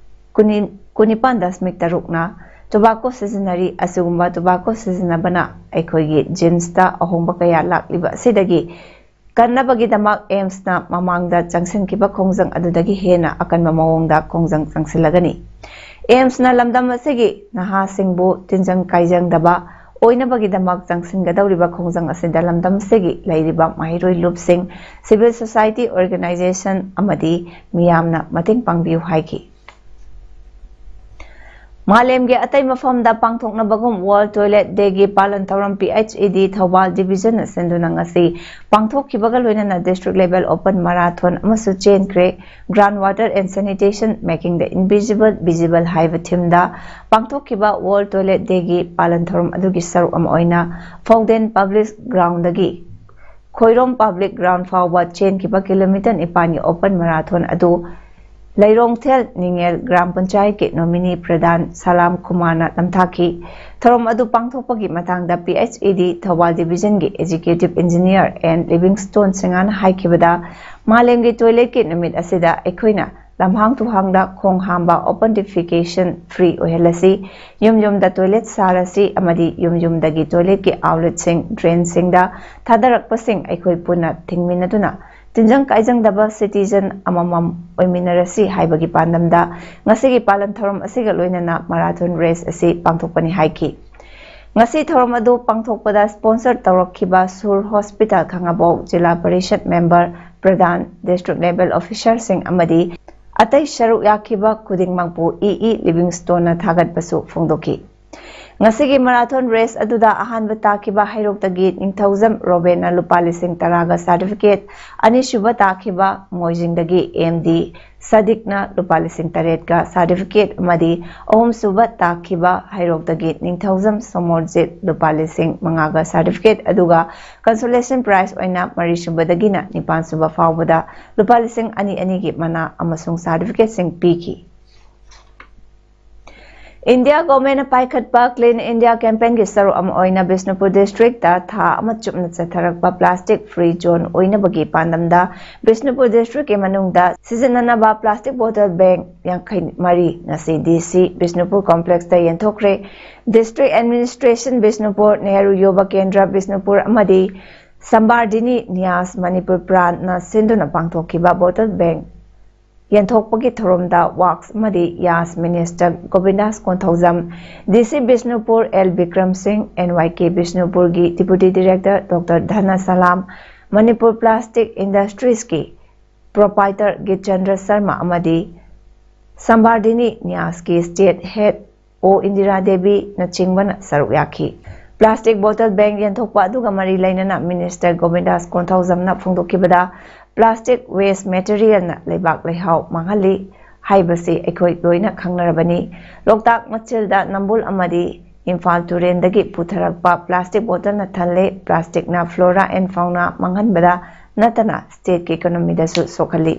ꯀꯨꯟꯅꯤ-, ꯀꯨꯟꯅꯤꯄꯥꯟ ꯗꯁꯃꯤꯛ ꯇꯔꯨꯛꯅ ꯇꯣꯕꯥꯀꯣ ꯁꯤꯖꯤꯟꯅꯔꯤ꯫ ꯑꯁꯤꯒꯨꯝꯕ ꯇꯣꯕꯥꯀꯣ ꯁꯤꯖꯤꯟꯅꯕꯅ ꯑꯩꯈꯣꯏꯒꯤ ꯖꯤꯟꯁꯇ ꯑꯍꯣꯡꯕ ꯀꯌꯥ ꯂꯥꯛꯂꯤꯕ ꯑꯁꯤꯗꯒꯤ ꯀꯟꯅꯕꯒꯤꯗꯃꯛ ꯑꯦꯝꯁꯅ ꯃꯃꯥꯡꯗ ꯆꯪꯁꯤꯟꯈꯤꯕ ꯈꯣꯡꯖꯪ ꯑꯗꯨꯗꯒꯤ ꯍꯦꯟꯅ ꯑꯀꯟꯕ ꯃꯑꯣꯡꯗ ꯈꯣꯡꯖꯪ ꯆꯪꯁꯤꯜꯂꯒꯅꯤ꯫ ꯑꯦꯝꯁꯅ ꯂꯝꯗꯝ ꯑꯁꯤꯒꯤ ꯅꯍꯥꯁꯤꯡꯕꯨ ꯇꯤꯟꯖꯪ ꯀꯥꯏꯖꯪꯗꯕ ꯑꯣꯏꯅꯕꯒꯤꯗꯃꯛ ꯆꯪꯁꯤꯟꯒꯗꯧꯔꯤꯕ ꯈꯣꯡꯖꯪ ꯑꯁꯤꯗ ꯂꯝꯗꯝ ꯑꯁꯤꯒꯤ ꯂꯩꯔꯤꯕ ꯃꯍꯩꯔꯣꯏ ꯂꯨꯞꯁꯤꯡ, civil society organization ꯑꯃꯗꯤ ꯃꯤꯌꯥꯝꯅ ꯃꯇꯦꯡ ꯄꯥꯡꯕꯤꯌꯨ ꯍꯥꯏꯈꯤ꯫ ꯃꯥꯂꯦꯝꯒꯤ ꯑꯇꯩ ꯃꯐꯝꯗ ꯄꯥꯡꯊꯣꯛꯅꯕꯒꯨꯝ World Toilet Day ꯒꯤ ꯄꯥꯂꯟ ꯊꯧꯔꯝ P H E D Thoubal ꯗꯤꯕꯤꯖꯟꯅ ꯁꯤꯟꯗꯨꯅ ꯉꯁꯤ ꯄꯥꯡꯊꯣꯛꯈꯤꯕꯒ ꯂꯣꯏꯅꯅ district level open marathon ꯑꯃꯁꯨ ꯆꯦꯟꯈ꯭ꯔꯦ꯫ Ground Water and Sanitation, Making the Invisible Visible ꯍꯥꯏꯕ ꯊꯤꯝꯗ ꯄꯥꯡꯊꯣꯛꯈꯤꯕ World Toilet Day ꯒꯤ ꯄꯥꯂꯟ ꯊꯧꯔꯝ ꯑꯗꯨꯒꯤ ꯁꯔꯨꯛ ꯑꯃ ꯑꯣꯏꯅ ꯐꯥꯎꯗꯦꯟ ꯄꯕ꯭ꯂꯤꯛ ꯒ꯭ꯔꯥꯎꯟꯗꯒꯤ ꯈꯣꯏꯔꯣꯝ ꯄꯕ꯭ꯂꯤꯛ ꯒ꯭ꯔꯥꯎꯟ ꯐꯥꯎꯕ ꯆꯦꯟꯈꯤꯕ ꯀꯤꯂꯣꯃꯤꯇꯔ ꯅꯤꯄꯥꯟꯒꯤ open marathon ꯑꯗꯨ ꯂꯩꯔꯣꯡꯊꯦꯜ ꯅꯤꯡꯉꯦꯜ ꯒ꯭ꯔꯥꯝ ꯄꯟꯆꯥꯌꯠꯀꯤ ꯅꯣꯃꯤꯅꯤ ꯄ꯭ꯔꯙꯥꯟ ꯁꯂꯥꯝ ꯀꯨꯃꯥꯔꯅ ꯅꯝꯊꯥꯈꯤ꯫ ꯊꯧꯔꯝ ꯑꯗꯨ ꯄꯥꯡꯊꯣꯛꯄꯒꯤ ꯃꯇꯥꯡꯗ P H E D Thoubal ꯗꯤꯕꯤꯖꯟꯒꯤ executive engineer N ꯂꯤꯚꯤꯡꯁꯇꯣꯟ ꯁꯤꯡꯍꯥꯅ ꯍꯥꯏꯈꯤꯕꯗ, ꯃꯥꯂꯦꯝꯒꯤ ꯇꯣꯏꯂꯦꯠꯀꯤ ꯅꯨꯃꯤꯠ ꯑꯁꯤꯗ ꯑꯩꯈꯣꯏꯅ ꯂꯝꯍꯥꯡ ꯇꯨꯍꯥꯡꯗ ꯈꯣꯡ ꯍꯥꯝꯕ open defecation free ꯑꯣꯏꯍꯜꯂꯁꯤ꯫ ꯌꯨꯝ ꯌꯨꯝꯗ ꯇꯣꯏꯂꯦꯠ ꯁꯥꯔꯁꯤ ꯑꯃꯗꯤ ꯌꯨꯝ ꯌꯨꯝꯗꯒꯤ ꯇꯣꯏꯂꯦꯠꯀꯤ ꯑꯥꯎꯠꯂꯦꯠꯁꯤꯡ, ꯗ꯭ꯔꯦꯟꯁꯤꯡꯗ ꯊꯥꯗꯔꯛꯄꯁꯤꯡ ꯑꯩꯈꯣꯏ ꯄꯨꯟꯅ ꯊꯤꯡꯃꯤꯟꯅꯗꯨꯅ ꯇꯤꯟꯖꯪ ꯀꯥꯏꯖꯪꯗꯕ citizen ꯑꯃꯃꯝ ꯑꯣꯏꯃꯤꯟꯅꯔꯁꯤ ꯍꯥꯏꯕꯒꯤ ꯄꯥꯟꯗꯝꯗ ꯉꯁꯤꯒꯤ ꯄꯥꯂꯟ ꯊꯧꯔꯝ ꯑꯁꯤꯒ ꯂꯣꯏꯅꯅ marathon race ꯑꯁꯤ ꯄꯥꯡꯊꯣꯛꯄꯅꯤ ꯍꯥꯏꯈꯤ꯫ ꯉꯁꯤ ꯊꯧꯔꯝ ꯑꯗꯨ ꯄꯥꯡꯊꯣꯛꯄꯗ sponsor ꯇꯧꯔꯛꯈꯤꯕ ꯁꯨꯔ ꯍꯣꯁꯄꯤꯇꯥꯜ ꯈꯥꯉꯕꯣꯛ, ꯖꯤꯂꯥ ꯄꯔꯤꯁꯠ ꯃꯦꯝꯕꯔ, ꯄ꯭ꯔꯙꯥꯟ, district level officerꯁꯤꯡ ꯑꯃꯗꯤ ꯑꯇꯩ ꯁꯔꯨꯛ ꯌꯥꯈꯤꯕ ꯈꯨꯗꯤꯡꯃꯛꯄꯨ ꯏ ꯏ ꯂꯤꯚꯤꯡꯁꯇꯣꯟꯅ ꯊꯥꯒꯠꯄꯁꯨ ꯐꯣꯡꯗꯣꯛꯈꯤ꯫ ꯉꯁꯤꯒꯤ marathon race ꯑꯗꯨꯗ ꯑꯍꯥꯟꯕ ꯇꯥꯈꯤꯕ ꯍꯩꯔꯣꯛꯇꯒꯤ ꯅꯤꯡꯊꯧꯖꯝ ꯔꯣꯕꯦꯟꯅ ꯂꯨꯄꯥ ꯂꯤꯁꯤꯡ ꯇꯔꯥꯒ certificate, ꯑꯅꯤꯁꯨꯕ ꯇꯥꯈꯤꯕ ꯃꯣꯏꯖꯤꯡꯗꯒꯤ ꯑꯦꯝ ꯗꯤ ꯁꯥꯗꯤꯛꯅ ꯂꯨꯄꯥ ꯂꯤꯁꯤꯡ ꯇꯔꯦꯠꯀ certificate ꯑꯃꯗꯤ ꯑꯍꯨꯝꯁꯨꯕ ꯇꯥꯈꯤꯕ ꯍꯩꯔꯣꯛꯇꯒꯤ ꯅꯤꯡꯊꯧꯖꯝ ꯁꯣꯃꯣꯔꯖꯤꯠ ꯂꯨꯄꯥ ꯂꯤꯁꯤꯡ ꯃꯉꯥꯒ certificate, ꯑꯗꯨꯒ consolation prize ꯑꯣꯏꯅ ꯃꯔꯤꯁꯨꯕꯗꯒꯤꯅ ꯅꯤꯄꯥꯟꯁꯨꯕ ꯐꯥꯎꯕꯗ ꯂꯨꯄꯥ ꯂꯤꯁꯤꯡ ꯑꯅꯤ ꯑꯅꯤꯒꯤ ꯃꯅꯥ ꯑꯃꯁꯨꯡ certificateꯁꯤꯡ ꯄꯤꯈꯤ꯫ ꯏꯟꯗꯤꯌꯥ ꯒꯣꯔꯃꯦꯟꯅ ꯄꯥꯏꯈꯠꯄ Clean India campaignꯒꯤ ꯁꯔꯨꯛ ꯑꯃ ꯑꯣꯏꯅ ꯕꯤꯁꯅꯨꯄꯨꯔ districtꯇ ꯊꯥ ꯑꯃ ꯆꯨꯞꯅ ꯆꯠꯊꯔꯛꯄ plastic free zone ꯑꯣꯏꯅꯕꯒꯤ ꯄꯥꯟꯗꯝꯗ ꯕꯤꯁꯅꯨꯄꯨꯔ districtꯀꯤ ꯃꯅꯨꯡꯗ ꯁꯤꯖꯤꯟꯅꯅꯕ plastic bottle bank ꯌꯥꯡꯈꯩ ꯃꯔꯤ ꯉꯁꯤ ꯗꯤ ꯁꯤ ꯕꯤꯁꯅꯨꯄꯨꯔ complexꯇ ꯌꯦꯟꯊꯣꯛꯈ꯭ꯔꯦ꯫ District administration ꯕꯤꯁꯅꯨꯄꯨꯔ, ꯅꯦꯍꯔꯨ ꯌꯨꯕ ꯀꯦꯟꯗ꯭ꯔ ꯕꯤꯁꯅꯨꯄꯨꯔ ꯑꯃꯗꯤ ꯁꯝꯕꯥꯔꯗꯤꯅꯤ ꯅꯤꯌꯥꯁ ꯃꯅꯤꯄꯨꯔ ꯄ꯭ꯔꯥꯟꯅ ꯁꯤꯟꯗꯨꯅ ꯄꯥꯡꯊꯣꯛꯈꯤꯕ bottle bank ꯌꯦꯟꯊꯣꯛꯄꯒꯤ ꯊꯧꯔꯝꯗ Works ꯑꯃꯗꯤ ꯌꯥꯁ minister ꯒꯣꯕꯤꯟꯗꯥꯁ ꯀꯣꯟꯊꯧꯖꯝ, ꯗꯤ ꯁꯤ Bishnupur L Bikram Singh, N Y K ꯕꯤꯁꯅꯨꯄꯨꯔꯒꯤ deputy director doctor Dhana Salam, Manipur plastic industriesꯀꯤ proprietor ꯒꯤꯆꯟꯗ꯭ꯔ ꯁꯔꯃ ꯑꯃꯗꯤ ꯁꯝꯕꯥꯔꯗꯤꯅꯤ ꯅꯤꯌꯥꯁꯀꯤ state head ꯑꯣ ꯏꯟꯗꯤꯔꯥ ꯗꯦꯕꯤꯅꯆꯤꯡꯕꯅ ꯁꯔꯨꯛ ꯌꯥꯈꯤ꯫ Plastic bottle bank ꯌꯦꯟꯊꯣꯛꯄ ꯑꯗꯨꯒ ꯃꯔꯤ ꯂꯩꯅꯅ minister ꯒꯣꯕꯤꯟꯗꯥꯁ ꯀꯣꯟꯊꯧꯖꯝꯅ ꯐꯣꯡꯗꯣꯛꯈꯤꯕꯗ, plastic waste materialꯅ ꯂꯩꯕꯥꯛ ꯂꯩꯍꯥꯎ ꯃꯥꯡꯍꯜꯂꯤ ꯍꯥꯏꯕꯁꯤ ꯑꯩꯈꯣꯏ ꯂꯣꯏꯅ ꯈꯪꯅꯔꯕꯅꯤ꯫ ꯂꯣꯛꯇꯥꯛ ꯃꯆꯤꯜꯗ ꯅꯝꯕꯨꯜ ꯑꯃꯗꯤ ꯏꯝꯐꯥꯜ ꯇꯨꯔꯦꯟꯗꯒꯤ ꯄꯨꯊꯔꯛꯄ plastic bottleꯅ ꯊꯜꯂꯦ꯫ Plasticꯅ flora and fauna ꯃꯥꯡꯍꯟꯕꯗ ꯅꯠꯇꯅ stateꯀꯤ economyꯗꯁꯨ ꯁꯣꯛꯍꯜꯂꯤ꯫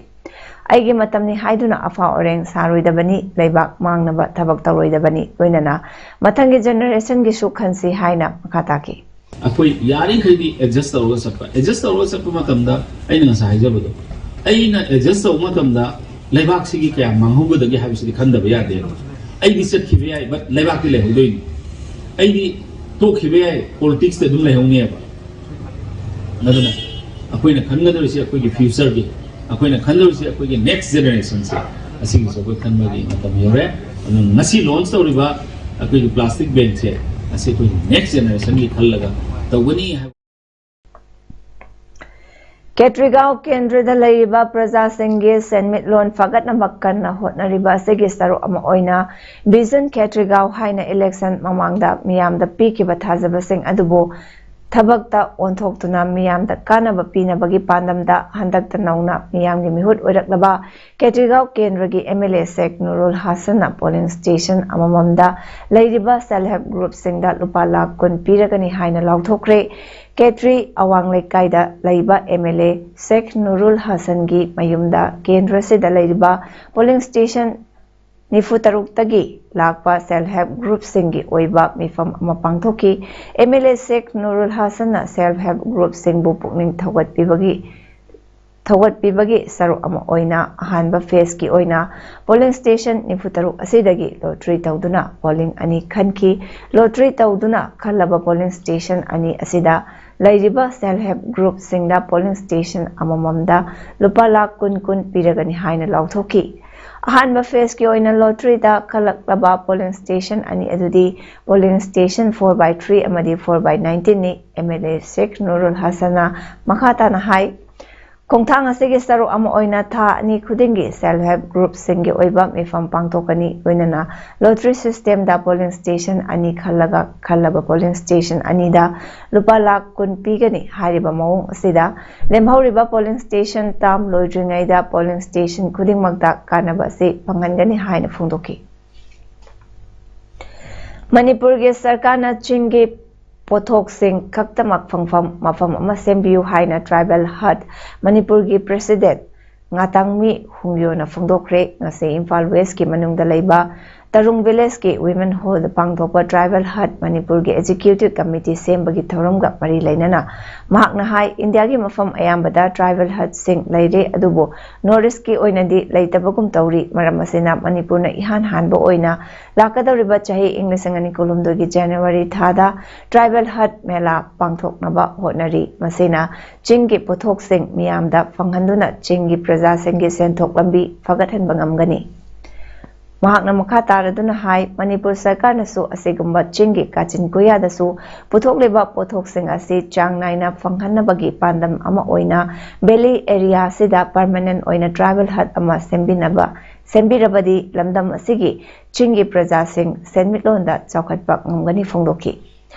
ꯑꯩꯒꯤ ꯃꯇꯝꯅꯤ ꯍꯥꯏꯗꯨꯅ ꯑꯐꯥꯎ ꯑꯔꯦꯡ ꯁꯥꯔꯣꯏꯗꯕꯅꯤ, ꯂꯩꯕꯥꯛ ꯃꯥꯡꯅꯕ ꯊꯕꯛ ꯇꯧꯔꯣꯏꯗꯕꯅꯤ, ꯂꯣꯏꯅꯅ ꯃꯊꯪꯒꯤ generationꯒꯤꯁꯨ ꯈꯟꯁꯤ ꯍꯥꯏꯅ ꯃꯈꯥ ꯇꯥꯈꯤ꯫ ꯑꯩꯈꯣꯏ ꯌꯥꯔꯤꯈꯩꯗꯤ adjust ꯇꯧꯔꯒ ꯆꯠꯄ꯫ Adjust ꯇꯧꯔꯒ ꯆꯠꯄ ꯃꯇꯝꯗ ꯑꯩꯅ ꯉꯁꯥꯏ ꯍꯥꯏꯖꯕꯗꯣ, ꯑꯩꯅ adjust ꯇꯧꯕ ꯃꯇꯝꯗ ꯂꯩꯕꯥꯛꯁꯤꯒꯤ ꯀꯌꯥ ꯃꯥꯡꯍꯧꯒꯗꯒꯦ ꯍꯥꯏꯕꯁꯤꯗꯤ ꯈꯟꯗꯕ ꯌꯥꯗꯦ꯫ ꯑꯩꯗꯤ ꯆꯠꯈꯤꯕ ꯌꯥꯏ, but ꯂꯩꯕꯥꯛꯇꯤ ꯂꯩꯍꯧꯗꯣꯏꯅꯤ꯫ ꯑꯩꯗꯤ ꯇꯣꯛꯈꯤꯕ ꯌꯥꯏ, politicsꯇ ꯑꯗꯨꯝ ꯂꯩꯍꯧꯅꯦꯕ꯫ ꯑꯗꯨꯅ ꯑꯩꯈꯣꯏꯅ ꯈꯟꯒꯗꯧꯔꯤꯁꯤ ꯑꯩꯈꯣꯏꯒꯤ futureꯒꯤ, ꯑꯩꯈꯣꯏꯅ ꯈꯟꯗꯧꯔꯤꯁꯤ ꯑꯩꯈꯣꯏꯒꯤ next generationꯁꯦ, ꯑꯁꯤꯒꯤꯁꯨ ꯑꯩꯈꯣꯏ ꯈꯟꯕꯒꯤ ꯃꯇꯝ ꯌꯧꯔꯦ꯫ ꯑꯗꯨꯅ ꯉꯁꯤ launch ꯇꯧꯔꯤꯕ ꯑꯩꯈꯣꯏꯒꯤ plastic banꯁꯦ, ꯑꯁꯤ ꯑꯩꯈꯣꯏꯒꯤ next generationꯒꯤ ꯈꯜꯂꯒ ꯇꯧꯒꯅꯤ ꯍꯥꯏꯕ꯫ ꯈꯦꯇ꯭ꯔꯤꯒꯥꯎ ꯀꯦꯟꯗ꯭ꯔꯗ ꯂꯩꯔꯤꯕ ꯄ꯭ꯔꯖꯥꯁꯤꯡꯒꯤ ꯁꯦꯟꯃꯤꯠꯂꯣꯟ ꯐꯒꯠꯅꯕ ꯀꯟꯅ ꯍꯣꯠꯅꯔꯤꯕ ꯑꯁꯤꯒꯤ ꯁꯔꯨꯛ ꯑꯃ ꯑꯣꯏꯅ ꯚꯤꯖꯟ ꯈꯦꯇ꯭ꯔꯤꯒꯥꯎ ꯍꯥꯏꯅ ꯏꯂꯦꯛꯁꯟ ꯃꯃꯥꯡꯗ ꯃꯤꯌꯥꯝꯗ ꯄꯤꯈꯤꯕ ꯊꯥꯖꯕꯁꯤꯡ ꯑꯗꯨꯕꯨ ꯊꯕꯛꯇ ꯑꯣꯟꯊꯣꯛꯇꯨꯅ ꯃꯤꯌꯥꯝꯗ ꯀꯥꯟꯅꯕ ꯄꯤꯅꯕꯒꯤ ꯄꯥꯟꯗꯝꯗ ꯍꯟꯗꯛꯇ ꯅꯧꯅ ꯃꯤꯌꯥꯝꯒꯤ ꯃꯤꯍꯨꯠ ꯑꯣꯏꯔꯛꯂꯕ ꯈꯦꯇ꯭ꯔꯤꯒꯥꯎ ꯀꯦꯟꯗ꯭ꯔꯒꯤ M L A Sheikh Nurul ꯍꯥꯁꯟꯅ ꯄꯣꯂꯤꯡ ꯁ꯭ꯇꯦꯁꯟ ꯑꯃꯃꯝꯗ ꯂꯩꯔꯤꯕ ꯁꯦꯜꯐ ꯍꯦꯜꯞ ꯒ꯭ꯔꯨꯞꯁꯤꯡꯗ ꯂꯨꯄꯥ ꯂꯥꯈ ꯀꯨꯟ ꯄꯤꯔꯒꯅꯤ ꯍꯥꯏꯅ ꯂꯥꯎꯊꯣꯛꯈ꯭ꯔꯦ꯫ ꯈꯦꯇ꯭ꯔꯤ ꯑꯋꯥꯡ ꯂꯩꯀꯥꯏꯗ ꯂꯩꯕ ꯑꯦꯝ ꯑꯦꯜ ꯑꯦ ꯁꯦꯈ ꯅꯨꯔꯨꯜ ꯍꯥꯁꯟꯒꯤ ꯃꯌꯨꯝꯗ ꯀꯦꯟꯗ꯭ꯔꯁꯤꯗ ꯂꯩꯔꯤꯕ ꯄꯣꯂꯤꯡ ꯁ꯭ꯇꯦꯁꯟ ꯅꯤꯐꯨ ꯇꯔꯨꯛꯇꯒꯤ ꯂꯥꯛꯄ ꯁꯦꯜꯐ ꯍꯦꯜꯞ ꯒ꯭ꯔꯨꯞꯁꯤꯡꯒꯤ ꯑꯣꯏꯕ ꯃꯤꯐꯝ ꯑꯃ ꯄꯥꯡꯊꯣꯛꯈꯤ꯫ M L A Sheikh Nurul ꯍꯥꯁꯟꯅ ꯁꯦꯜꯐ ꯍꯦꯜꯞ ꯒ꯭ꯔꯨꯞꯁꯤꯡꯕꯨ ꯄꯨꯛꯅꯤꯡ ꯊꯧꯒꯠꯄꯤꯕꯒꯤ ꯊꯧꯒꯠꯄꯤꯕꯒꯤ ꯁꯔꯨꯛ ꯑꯃ ꯑꯣꯏꯅ ꯑꯍꯥꯟꯕ ꯐꯦꯖꯀꯤ ꯑꯣꯏꯅ ꯄꯣꯂꯤꯡ ꯁ꯭ꯇꯦꯁꯟ ꯅꯤꯐꯨ ꯇꯔꯨꯛ ꯑꯁꯤꯗꯒꯤ ꯂꯣꯇ꯭ꯔꯤ ꯇꯧꯗꯨꯅ ꯄꯣꯂꯤꯡ ꯑꯅꯤ ꯈꯟꯈꯤ꯫ ꯂꯣꯇ꯭ꯔꯤ ꯇꯧꯗꯨꯅ ꯈꯜꯂꯕ ꯄꯣꯂꯤꯡ ꯁ꯭ꯇꯦꯁꯟ ꯑꯅꯤ ꯑꯁꯤꯗ ꯂꯩꯔꯤꯕ ꯁꯦꯜꯐ ꯍꯦꯜꯞ ꯒ꯭ꯔꯨꯞꯁꯤꯡꯗ ꯄꯣꯂꯤꯡ ꯁ꯭ꯇꯦꯁꯟ ꯑꯃꯃꯝꯗ ꯂꯨꯄꯥ ꯂꯥꯈ ꯀꯨꯟ ꯀꯨꯟ ꯄꯤꯔꯒꯅꯤ ꯍꯥꯏꯅ ꯂꯥꯎꯊꯣꯛꯈꯤ꯫ ꯑꯍꯥꯟꯕ ꯐꯦꯖꯀꯤ ꯑꯣꯏꯅ ꯂꯣꯇ꯭ꯔꯤꯗ ꯈꯜꯂꯛꯂꯕ ꯄꯣꯂꯤꯡ ꯁ꯭ꯇꯦꯁꯟ ꯑꯅꯤ ꯑꯗꯨꯗꯤ polling station four by three ꯑꯃꯗꯤ ꯐꯣꯔ ꯕꯥꯏ ꯅꯥꯏꯟꯇꯤꯟꯅꯤ꯫ M L A Sheikh Nurul ꯍꯥꯁꯟꯅ ꯃꯈꯥ ꯇꯥꯅ ꯍꯥꯏ, ꯈꯣꯡꯊꯥꯡ ꯑꯁꯤꯒꯤ ꯁꯔꯨꯛ ꯑꯃ ꯑꯣꯏꯅ ꯊꯥ ꯑꯅꯤ ꯈꯨꯗꯤꯡꯒꯤ ꯁꯦꯜꯐ ꯍꯦꯜꯞ ꯒ꯭ꯔꯨꯞꯁꯤꯡꯒꯤ ꯑꯣꯏꯕ ꯃꯤꯐꯝ ꯄꯥꯡꯊꯣꯛꯀꯅꯤ꯫ ꯂꯣꯏꯅꯅ ꯂꯣꯇ꯭ꯔꯤ ꯁꯤꯁꯇꯦꯝꯗ ꯄꯣꯂꯤꯡ ꯁ꯭ꯇꯦꯁꯟ ꯑꯅꯤ ꯈꯜꯂꯒ ꯈꯜꯂꯕ ꯄꯣꯂꯤꯡ ꯁ꯭ꯇꯦꯁꯟ ꯑꯅꯤꯗ ꯂꯨꯄꯥ ꯂꯥꯈ ꯀꯨꯟ ꯄꯤꯒꯅꯤ꯫ ꯍꯥꯏꯔꯤꯕ ꯃꯑꯣꯡ ꯑꯁꯤꯗ ꯂꯦꯝꯍꯧꯔꯤꯕ ꯄꯣꯂꯤꯡ ꯁ꯭ꯇꯦꯁꯟ ꯇꯥꯔꯝ ꯂꯣꯏꯗ꯭ꯔꯤꯉꯩꯗ ꯄꯣꯂꯤꯡ ꯁ꯭ꯇꯦꯁꯟ ꯈꯨꯗꯤꯡꯃꯛꯇ ꯀꯥꯟꯅꯕ ꯑꯁꯤ ꯐꯪꯍꯟꯒꯅꯤ ꯍꯥꯏꯅ ꯐꯣꯡꯗꯣꯛꯈꯤ꯫ ꯃꯅꯤꯄꯨꯔꯒꯤ ꯁꯔꯀꯥꯔꯅ ꯆꯤꯡꯒꯤ ꯄꯣꯠꯊꯣꯛꯁꯤꯡ ꯈꯛꯇꯃꯛ ꯐꯪꯐꯝ ꯃꯐꯝ ꯑꯃ ꯁꯦꯝꯕꯤꯌꯨ ꯍꯥꯏꯅ ꯇ꯭ꯔꯥꯏꯕꯦꯜ ꯍꯠ ꯃꯅꯤꯄꯨꯔꯒꯤ ꯄ꯭ꯔꯦꯁꯤꯗꯦꯟꯠ ꯉꯥꯇꯥꯡꯃꯤ ꯍꯨꯡꯌꯣꯅ ꯐꯣꯡꯗꯣꯛꯈ꯭ꯔꯦ꯫ ꯉꯁꯤ ꯏꯝꯐꯥꯜ ꯋꯦꯁꯀꯤ ꯃꯅꯨꯡꯗ ꯂꯩꯕ ꯇꯔꯨꯡ ꯚꯤꯂꯦꯖꯀꯤ ꯋꯤꯃꯦꯟ ꯍꯣꯜꯗ ꯄꯥꯡꯊꯣꯛꯄ ꯇ꯭ꯔꯥꯏꯕꯦꯜ ꯍꯠ ꯃꯅꯤꯄꯨꯔꯒꯤ ꯑꯦꯛꯖꯤꯀ꯭ꯌꯨꯇꯤꯚ ꯀꯃꯤꯇꯤ ꯁꯦꯝꯕꯒꯤ ꯊꯧꯔꯝꯒ ꯃꯔꯤ ꯂꯩꯅꯅ ꯃꯍꯥꯛꯅ ꯍꯥꯏ, ꯏꯟꯗꯤꯌꯥꯒꯤ ꯃꯐꯝ ꯑꯌꯥꯝꯕꯗ ꯇ꯭ꯔꯥꯏꯕꯦꯜ ꯍꯠꯁꯤꯡ ꯂꯩꯔꯦ, ꯑꯗꯨꯕꯨ ꯅꯣꯔꯠ ꯏꯁ꯭ꯠꯀꯤ ꯑꯣꯏꯅꯗꯤ ꯂꯩꯇꯕꯒꯨꯝ ꯇꯧꯔꯤ꯫ ꯃꯔꯝ ꯑꯁꯤꯅ ꯃꯅꯤꯄꯨꯔꯅ ꯏꯍꯥꯟ ꯍꯥꯟꯕ ꯑꯣꯏꯅ ꯂꯥꯛꯀꯗꯧꯔꯤꯕ ꯆꯍꯤ ꯏꯪ ꯂꯤꯁꯤꯡ ꯑꯅꯤ ꯀꯨꯟꯍꯨꯝꯗꯣꯏꯒꯤ ꯖꯅꯋꯥꯔꯤ ꯊꯥꯗ ꯇ꯭ꯔꯥꯏꯕꯦꯜ ꯍꯠ ꯃꯦꯂꯥ ꯄꯥꯡꯊꯣꯛꯅꯕ ꯍꯣꯠꯅꯔꯤ꯫ ꯃꯁꯤꯅ ꯆꯤꯡꯒꯤ ꯄꯣꯠꯊꯣꯛꯁꯤꯡ ꯃꯤꯌꯥꯝꯗ ꯐꯪꯍꯟꯗꯨꯅ ꯆꯤꯡꯒꯤ ꯄ꯭ꯔꯖꯥꯁꯤꯡꯒꯤ ꯁꯦꯟꯊꯣꯛ ꯂꯝꯕꯤ ꯐꯒꯠꯍꯟꯕ ꯉꯝꯒꯅꯤ꯫ ꯃꯍꯥꯛꯅ ꯃꯈꯥ ꯇꯥꯔꯗꯨꯅ ꯍꯥꯏ, ꯃꯅꯤꯄꯨꯔ ꯁꯔꯀꯥꯔꯅꯁꯨ ꯑꯁꯤꯒꯨꯝꯕ ꯆꯤꯡꯒꯤ ꯀꯥꯆꯤꯟ ꯀꯣꯏꯌꯥꯗꯁꯨ ꯄꯨꯊꯣꯛꯂꯤꯕ ꯄꯣꯠꯊꯣꯛꯁꯤꯡ ꯑꯁꯤ ꯆꯥꯡ ꯅꯥꯏꯅ ꯐꯪꯍꯟꯅꯕꯒꯤ ꯄꯥꯟꯗꯝ ꯑꯃ ꯑꯣꯏꯅ valley area ꯑꯁꯤꯗ permanent ꯑꯣꯏꯅ tribal hut ꯑꯃ ꯁꯦꯝꯕꯤꯅꯕ, ꯁꯦꯝꯕꯤꯔꯕꯗꯤ ꯂꯝꯗꯝ ꯑꯁꯤꯒꯤ ꯆꯤꯡꯒꯤ ꯄ꯭ꯔꯖꯥꯁꯤꯡ ꯁꯦꯟꯃꯤꯠꯂꯣꯟꯗ ꯆꯥꯎꯈꯠꯄ ꯉꯝꯒꯅꯤ ꯐꯣꯡꯗꯣꯛꯈꯤ꯫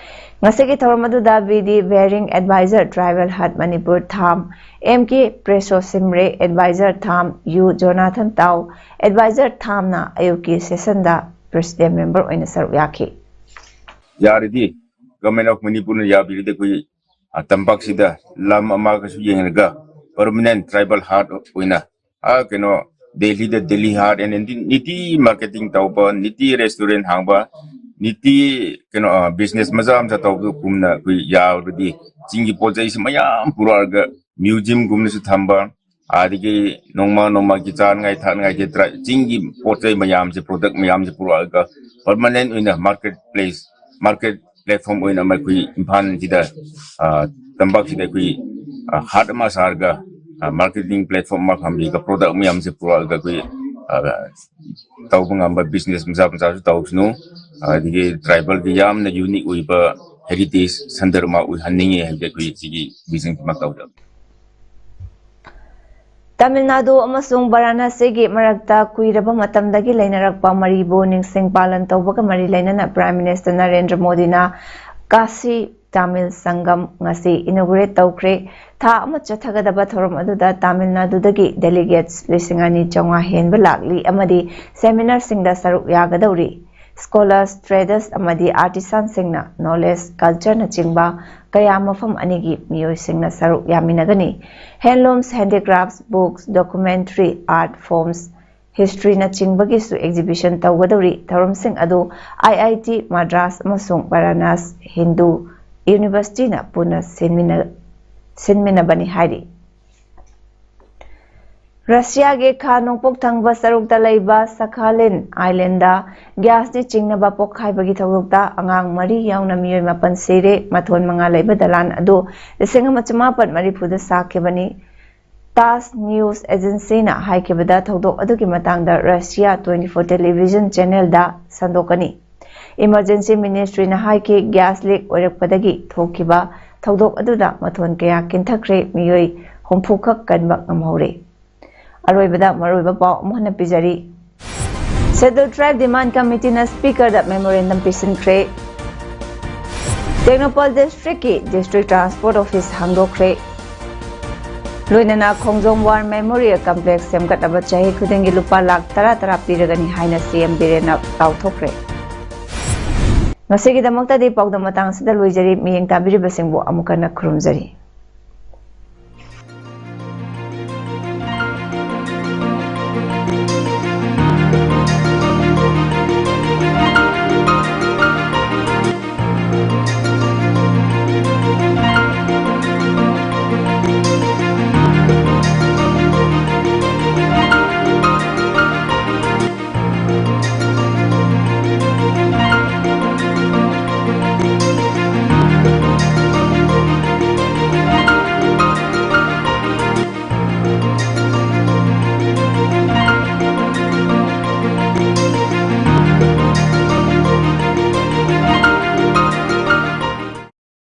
ꯉꯁꯤꯒꯤ ꯊꯧꯔꯝ ꯑꯗꯨꯗ B D Behring, advisor tribal hut Manipur ꯊꯥꯝ, ꯑꯦꯝ ꯀꯦ ꯄ꯭ꯔꯦꯁꯣ ꯁꯤꯝꯔꯦ, advisor ꯊꯥꯝ, ꯌꯨ ꯖꯣꯅꯥꯊꯟ ꯇꯥꯎ, advisor ꯊꯥꯝꯅ ꯑꯌꯨꯛꯀꯤ session ꯗ president member ꯑꯣꯏꯅ ꯁꯔꯨꯛ ꯌꯥꯈꯤ꯫ ꯌꯥꯔꯗꯤ, Government of Manipur ꯅ ꯌꯥꯕꯤꯔꯗꯤ ꯑꯩꯈꯣꯏ, ꯑ, ꯇꯝꯄꯥꯛꯁꯤꯗ ꯂꯝ ꯑꯃꯒꯁꯨ ꯌꯦꯡꯂꯒ permanent tribal hut ꯑꯣꯏꯅ, ꯑ, ꯀꯩꯅꯣ, ꯗꯦꯜꯂꯤꯗ Delhi hut ꯑꯦꯟ ꯅꯤꯇꯤ marketing ꯇꯧꯕ, ꯅꯤꯇꯤ restaurant ꯍꯥꯡꯕ, ꯅꯤꯇꯤ ꯀꯩꯅꯣ, ꯑ, business ꯃꯆꯥ ꯃꯆꯥ ꯇꯧꯕꯗꯨ ꯀꯨꯝꯅ ꯑꯩꯈꯣꯏ ꯌꯥꯎꯔꯗꯤ ꯆꯤꯡꯒꯤ ꯄꯣꯠ ꯆꯩꯁꯤ ꯃꯌꯥꯝ ꯄꯨꯔꯛꯑꯒ museum ꯒꯨꯝꯅꯁꯨ ꯊꯝꯕ, ꯑꯗꯒꯤ ꯅꯣꯡꯃ ꯅꯣꯡꯃꯒꯤ ꯆꯥꯅꯉꯥꯏ ꯊꯛꯅꯉꯥꯏꯒꯤ ꯇ꯭ꯔꯥꯏ-, ꯆꯤꯡꯒꯤ ꯄꯣꯠ ꯆꯩ ꯃꯌꯥꯝꯁꯦ, product ꯃꯌꯥꯝꯁꯦ ꯄꯨꯔꯛꯑꯒ permanent ꯑꯣꯏꯅ market place, market platform ꯑꯣꯏꯅ ꯑꯃ ꯑꯩꯈꯣꯏ ꯏꯝꯐꯥꯜꯁꯤꯗ, ꯑ, ꯇꯝꯄꯥꯛꯁꯤꯗ ꯑꯩꯈꯣꯏ, ꯑ, hut ꯑꯃ ꯁꯥꯔꯒ, ꯑ, marketing platform ꯑꯃ ꯊꯝꯕꯤꯔꯒ product ꯃꯌꯥꯝꯁꯦ ꯄꯨꯔꯛꯑꯒ ꯑꯩꯈꯣꯏ, ꯑ, ꯇꯧꯕ ꯉꯝꯕ business ꯃꯆꯥ ꯃꯆꯥꯁꯨ ꯇꯧꯁꯅꯨ꯫ ꯑꯗꯒꯤ tribal ꯒꯤ ꯌꯥꯝꯅ unique ꯑꯣꯏꯕ heritage centre ꯑꯃ ꯑꯣꯏꯍꯟꯅꯤꯡꯉꯤ ꯍꯥꯏꯕꯗꯤ ꯑꯩꯈꯣꯏ ꯁꯤꯒꯤ vision ꯈꯛꯇꯃꯛ ꯇꯧꯖꯕꯅꯤ꯫ ꯇꯥꯃꯤꯜ ꯅꯥꯗꯨ ꯑꯃꯁꯨꯡ ꯕꯔꯥꯅꯥꯁꯤꯒꯤ ꯃꯔꯛꯇ ꯀꯨꯏꯔꯕ ꯃꯇꯝꯗꯒꯤ ꯂꯩꯅꯔꯛꯄ ꯃꯔꯤꯕꯨ ꯅꯤꯡꯁꯤꯡ ꯄꯥꯂꯟ ꯇꯧꯕꯒ ꯃꯔꯤ ꯂꯩꯅꯅ Prime Minister ꯅꯔꯦꯟꯗ꯭ꯔ ꯃꯣꯗꯤꯅ ꯀꯥꯁꯤ ꯇꯥꯃꯤꯜ ꯁꯪꯒꯝ ꯉꯁꯤ inaugurate ꯇꯧꯈ꯭ꯔꯦ꯫ ꯊꯥ ꯑꯃ ꯆꯠꯊꯒꯗꯕ ꯊꯧꯔꯝ ꯑꯗꯨꯗ ꯇꯥꯃꯤꯜ ꯅꯥꯗꯨꯗꯒꯤ delegates ꯂꯤꯁꯤꯡ ꯑꯅꯤ ꯆꯥꯝꯃꯉꯥ ꯍꯦꯟꯕ ꯂꯥꯛꯂꯤ ꯑꯃꯗꯤ seminar ꯁꯤꯡꯗ ꯁꯔꯨꯛ ꯌꯥꯒꯗꯧꯔꯤ꯫ Scholars, traders ꯑꯃꯗꯤ artisan ꯁꯤꯡꯅ knowledge, culture ꯅꯆꯤꯡꯕ ꯀꯌꯥ ꯃꯐꯝ ꯑꯅꯤꯒꯤ ꯃꯤꯑꯣꯏꯁꯤꯡꯅ ꯁꯔꯨꯛ ꯌꯥꯃꯤꯟꯅꯒꯅꯤ꯫ Handlooms, handicrafts, books, documentary, art forms, history ꯅꯆꯤꯡꯕꯒꯤꯁꯨ exhibition ꯇꯧꯒꯗꯧꯔꯤ꯫ ꯊꯧꯔꯝꯁꯤꯡ ꯑꯗꯨ I I T Madras ꯑꯃꯁꯨꯡ Varanasi Hindu University ꯅ ꯄꯨꯟꯅ ꯁꯤꯟꯃꯤꯟꯅ-, ꯁꯤꯟꯃꯤꯟꯅꯕꯅꯤ ꯍꯥꯏꯔꯤ꯫ ꯔꯁꯤꯌꯥꯒꯤ ꯈꯥ ꯅꯣꯡꯄꯣꯛ ꯊꯪꯕ ꯁꯔꯨꯛꯇ ꯂꯩꯕ ꯁꯈꯥꯂꯤꯟ ꯑꯥꯏꯂꯦꯟꯗ ꯒ꯭ꯌꯥꯁꯅ ꯆꯤꯡꯅꯕ ꯄꯣꯈꯥꯏꯕꯒꯤ ꯊꯧꯗꯣꯛꯇ ꯑꯉꯥꯡ ꯃꯔꯤ ꯌꯥꯎꯅ ꯃꯤꯑꯣꯏ ꯃꯥꯄꯟ ꯁꯤꯔꯦ꯫ ꯃꯊꯣꯟ ꯃꯉꯥ ꯂꯩꯕ ꯗꯂꯥꯟ ꯑꯗꯨ ꯂꯤꯁꯤꯡ ꯑꯃ ꯆꯃꯥꯄꯟ ꯃꯔꯤꯐꯨꯗ ꯁꯥꯈꯤꯕꯅꯤ꯫ ꯇꯥꯁ ꯅ꯭ꯌꯨꯁ ꯑꯦꯖꯦꯟꯁꯤꯅ ꯍꯥꯏꯈꯤꯕꯗ, ꯊꯧꯗꯣꯛ ꯑꯗꯨꯒꯤ ꯃꯇꯥꯡꯗ ꯔꯁꯤꯌꯥ twenty four television channelꯗ ꯁꯟꯗꯣꯛꯀꯅꯤ꯫ Emergency ministryꯅ ꯍꯥꯏꯈꯤ, gas leak ꯑꯣꯏꯔꯛꯄꯗꯒꯤ ꯊꯣꯛꯈꯤꯕ ꯊꯧꯗꯣꯛ ꯑꯗꯨꯗ ꯃꯊꯣꯟ ꯀꯌꯥ ꯀꯤꯟꯊꯈ꯭ꯔꯦ, ꯃꯤꯑꯣꯏ ꯍꯨꯝꯐꯨ ꯈꯛ ꯀꯟꯕ ꯉꯝꯍꯧꯔꯦ꯫ ꯑꯔꯣꯏꯕꯗ ꯃꯔꯨꯑꯣꯏꯕ ꯄꯥꯎ ꯑꯃꯨꯛ ꯍꯟꯅ ꯄꯤꯖꯔꯤ꯫ Scheduled Tribe Demand Committeeꯅ Speakerꯗ memorandum ꯄꯤꯁꯤꯟꯈ꯭ꯔꯦ꯫ Tengnoupal districtꯀꯤ district transport office ꯍꯥꯡꯗꯣꯛꯈ꯭ꯔꯦ꯫ ꯂꯣꯏꯅꯅ ꯈꯣꯡꯖꯣꯝ War Memorial Complex ꯁꯦꯝꯒꯠꯅꯕ ꯆꯍꯤ ꯈꯨꯗꯤꯡꯒꯤ ꯂꯨꯄꯥ ꯂꯥꯈ ꯇꯔꯥ ꯇꯔꯥ ꯄꯤꯔꯒꯅꯤ ꯍꯥꯏꯅ CM ꯕꯤꯔꯦꯟꯅ ꯂꯥꯎꯊꯣꯛꯈ꯭ꯔꯦ꯫ ꯉꯁꯤꯒꯤꯗꯃꯛꯇꯗꯤ ꯄꯥꯎꯗꯝ ꯃꯇꯥꯡ ꯑꯁꯤꯗ ꯂꯣꯏꯖꯔꯤ꯫ ꯃꯤꯠꯌꯦꯡ ꯇꯥꯕꯤꯔꯤꯕꯁꯤꯡꯕꯨ ꯑꯃꯨꯛ ꯍꯟꯅ ꯈꯨꯔꯨꯝꯖꯔꯤ꯫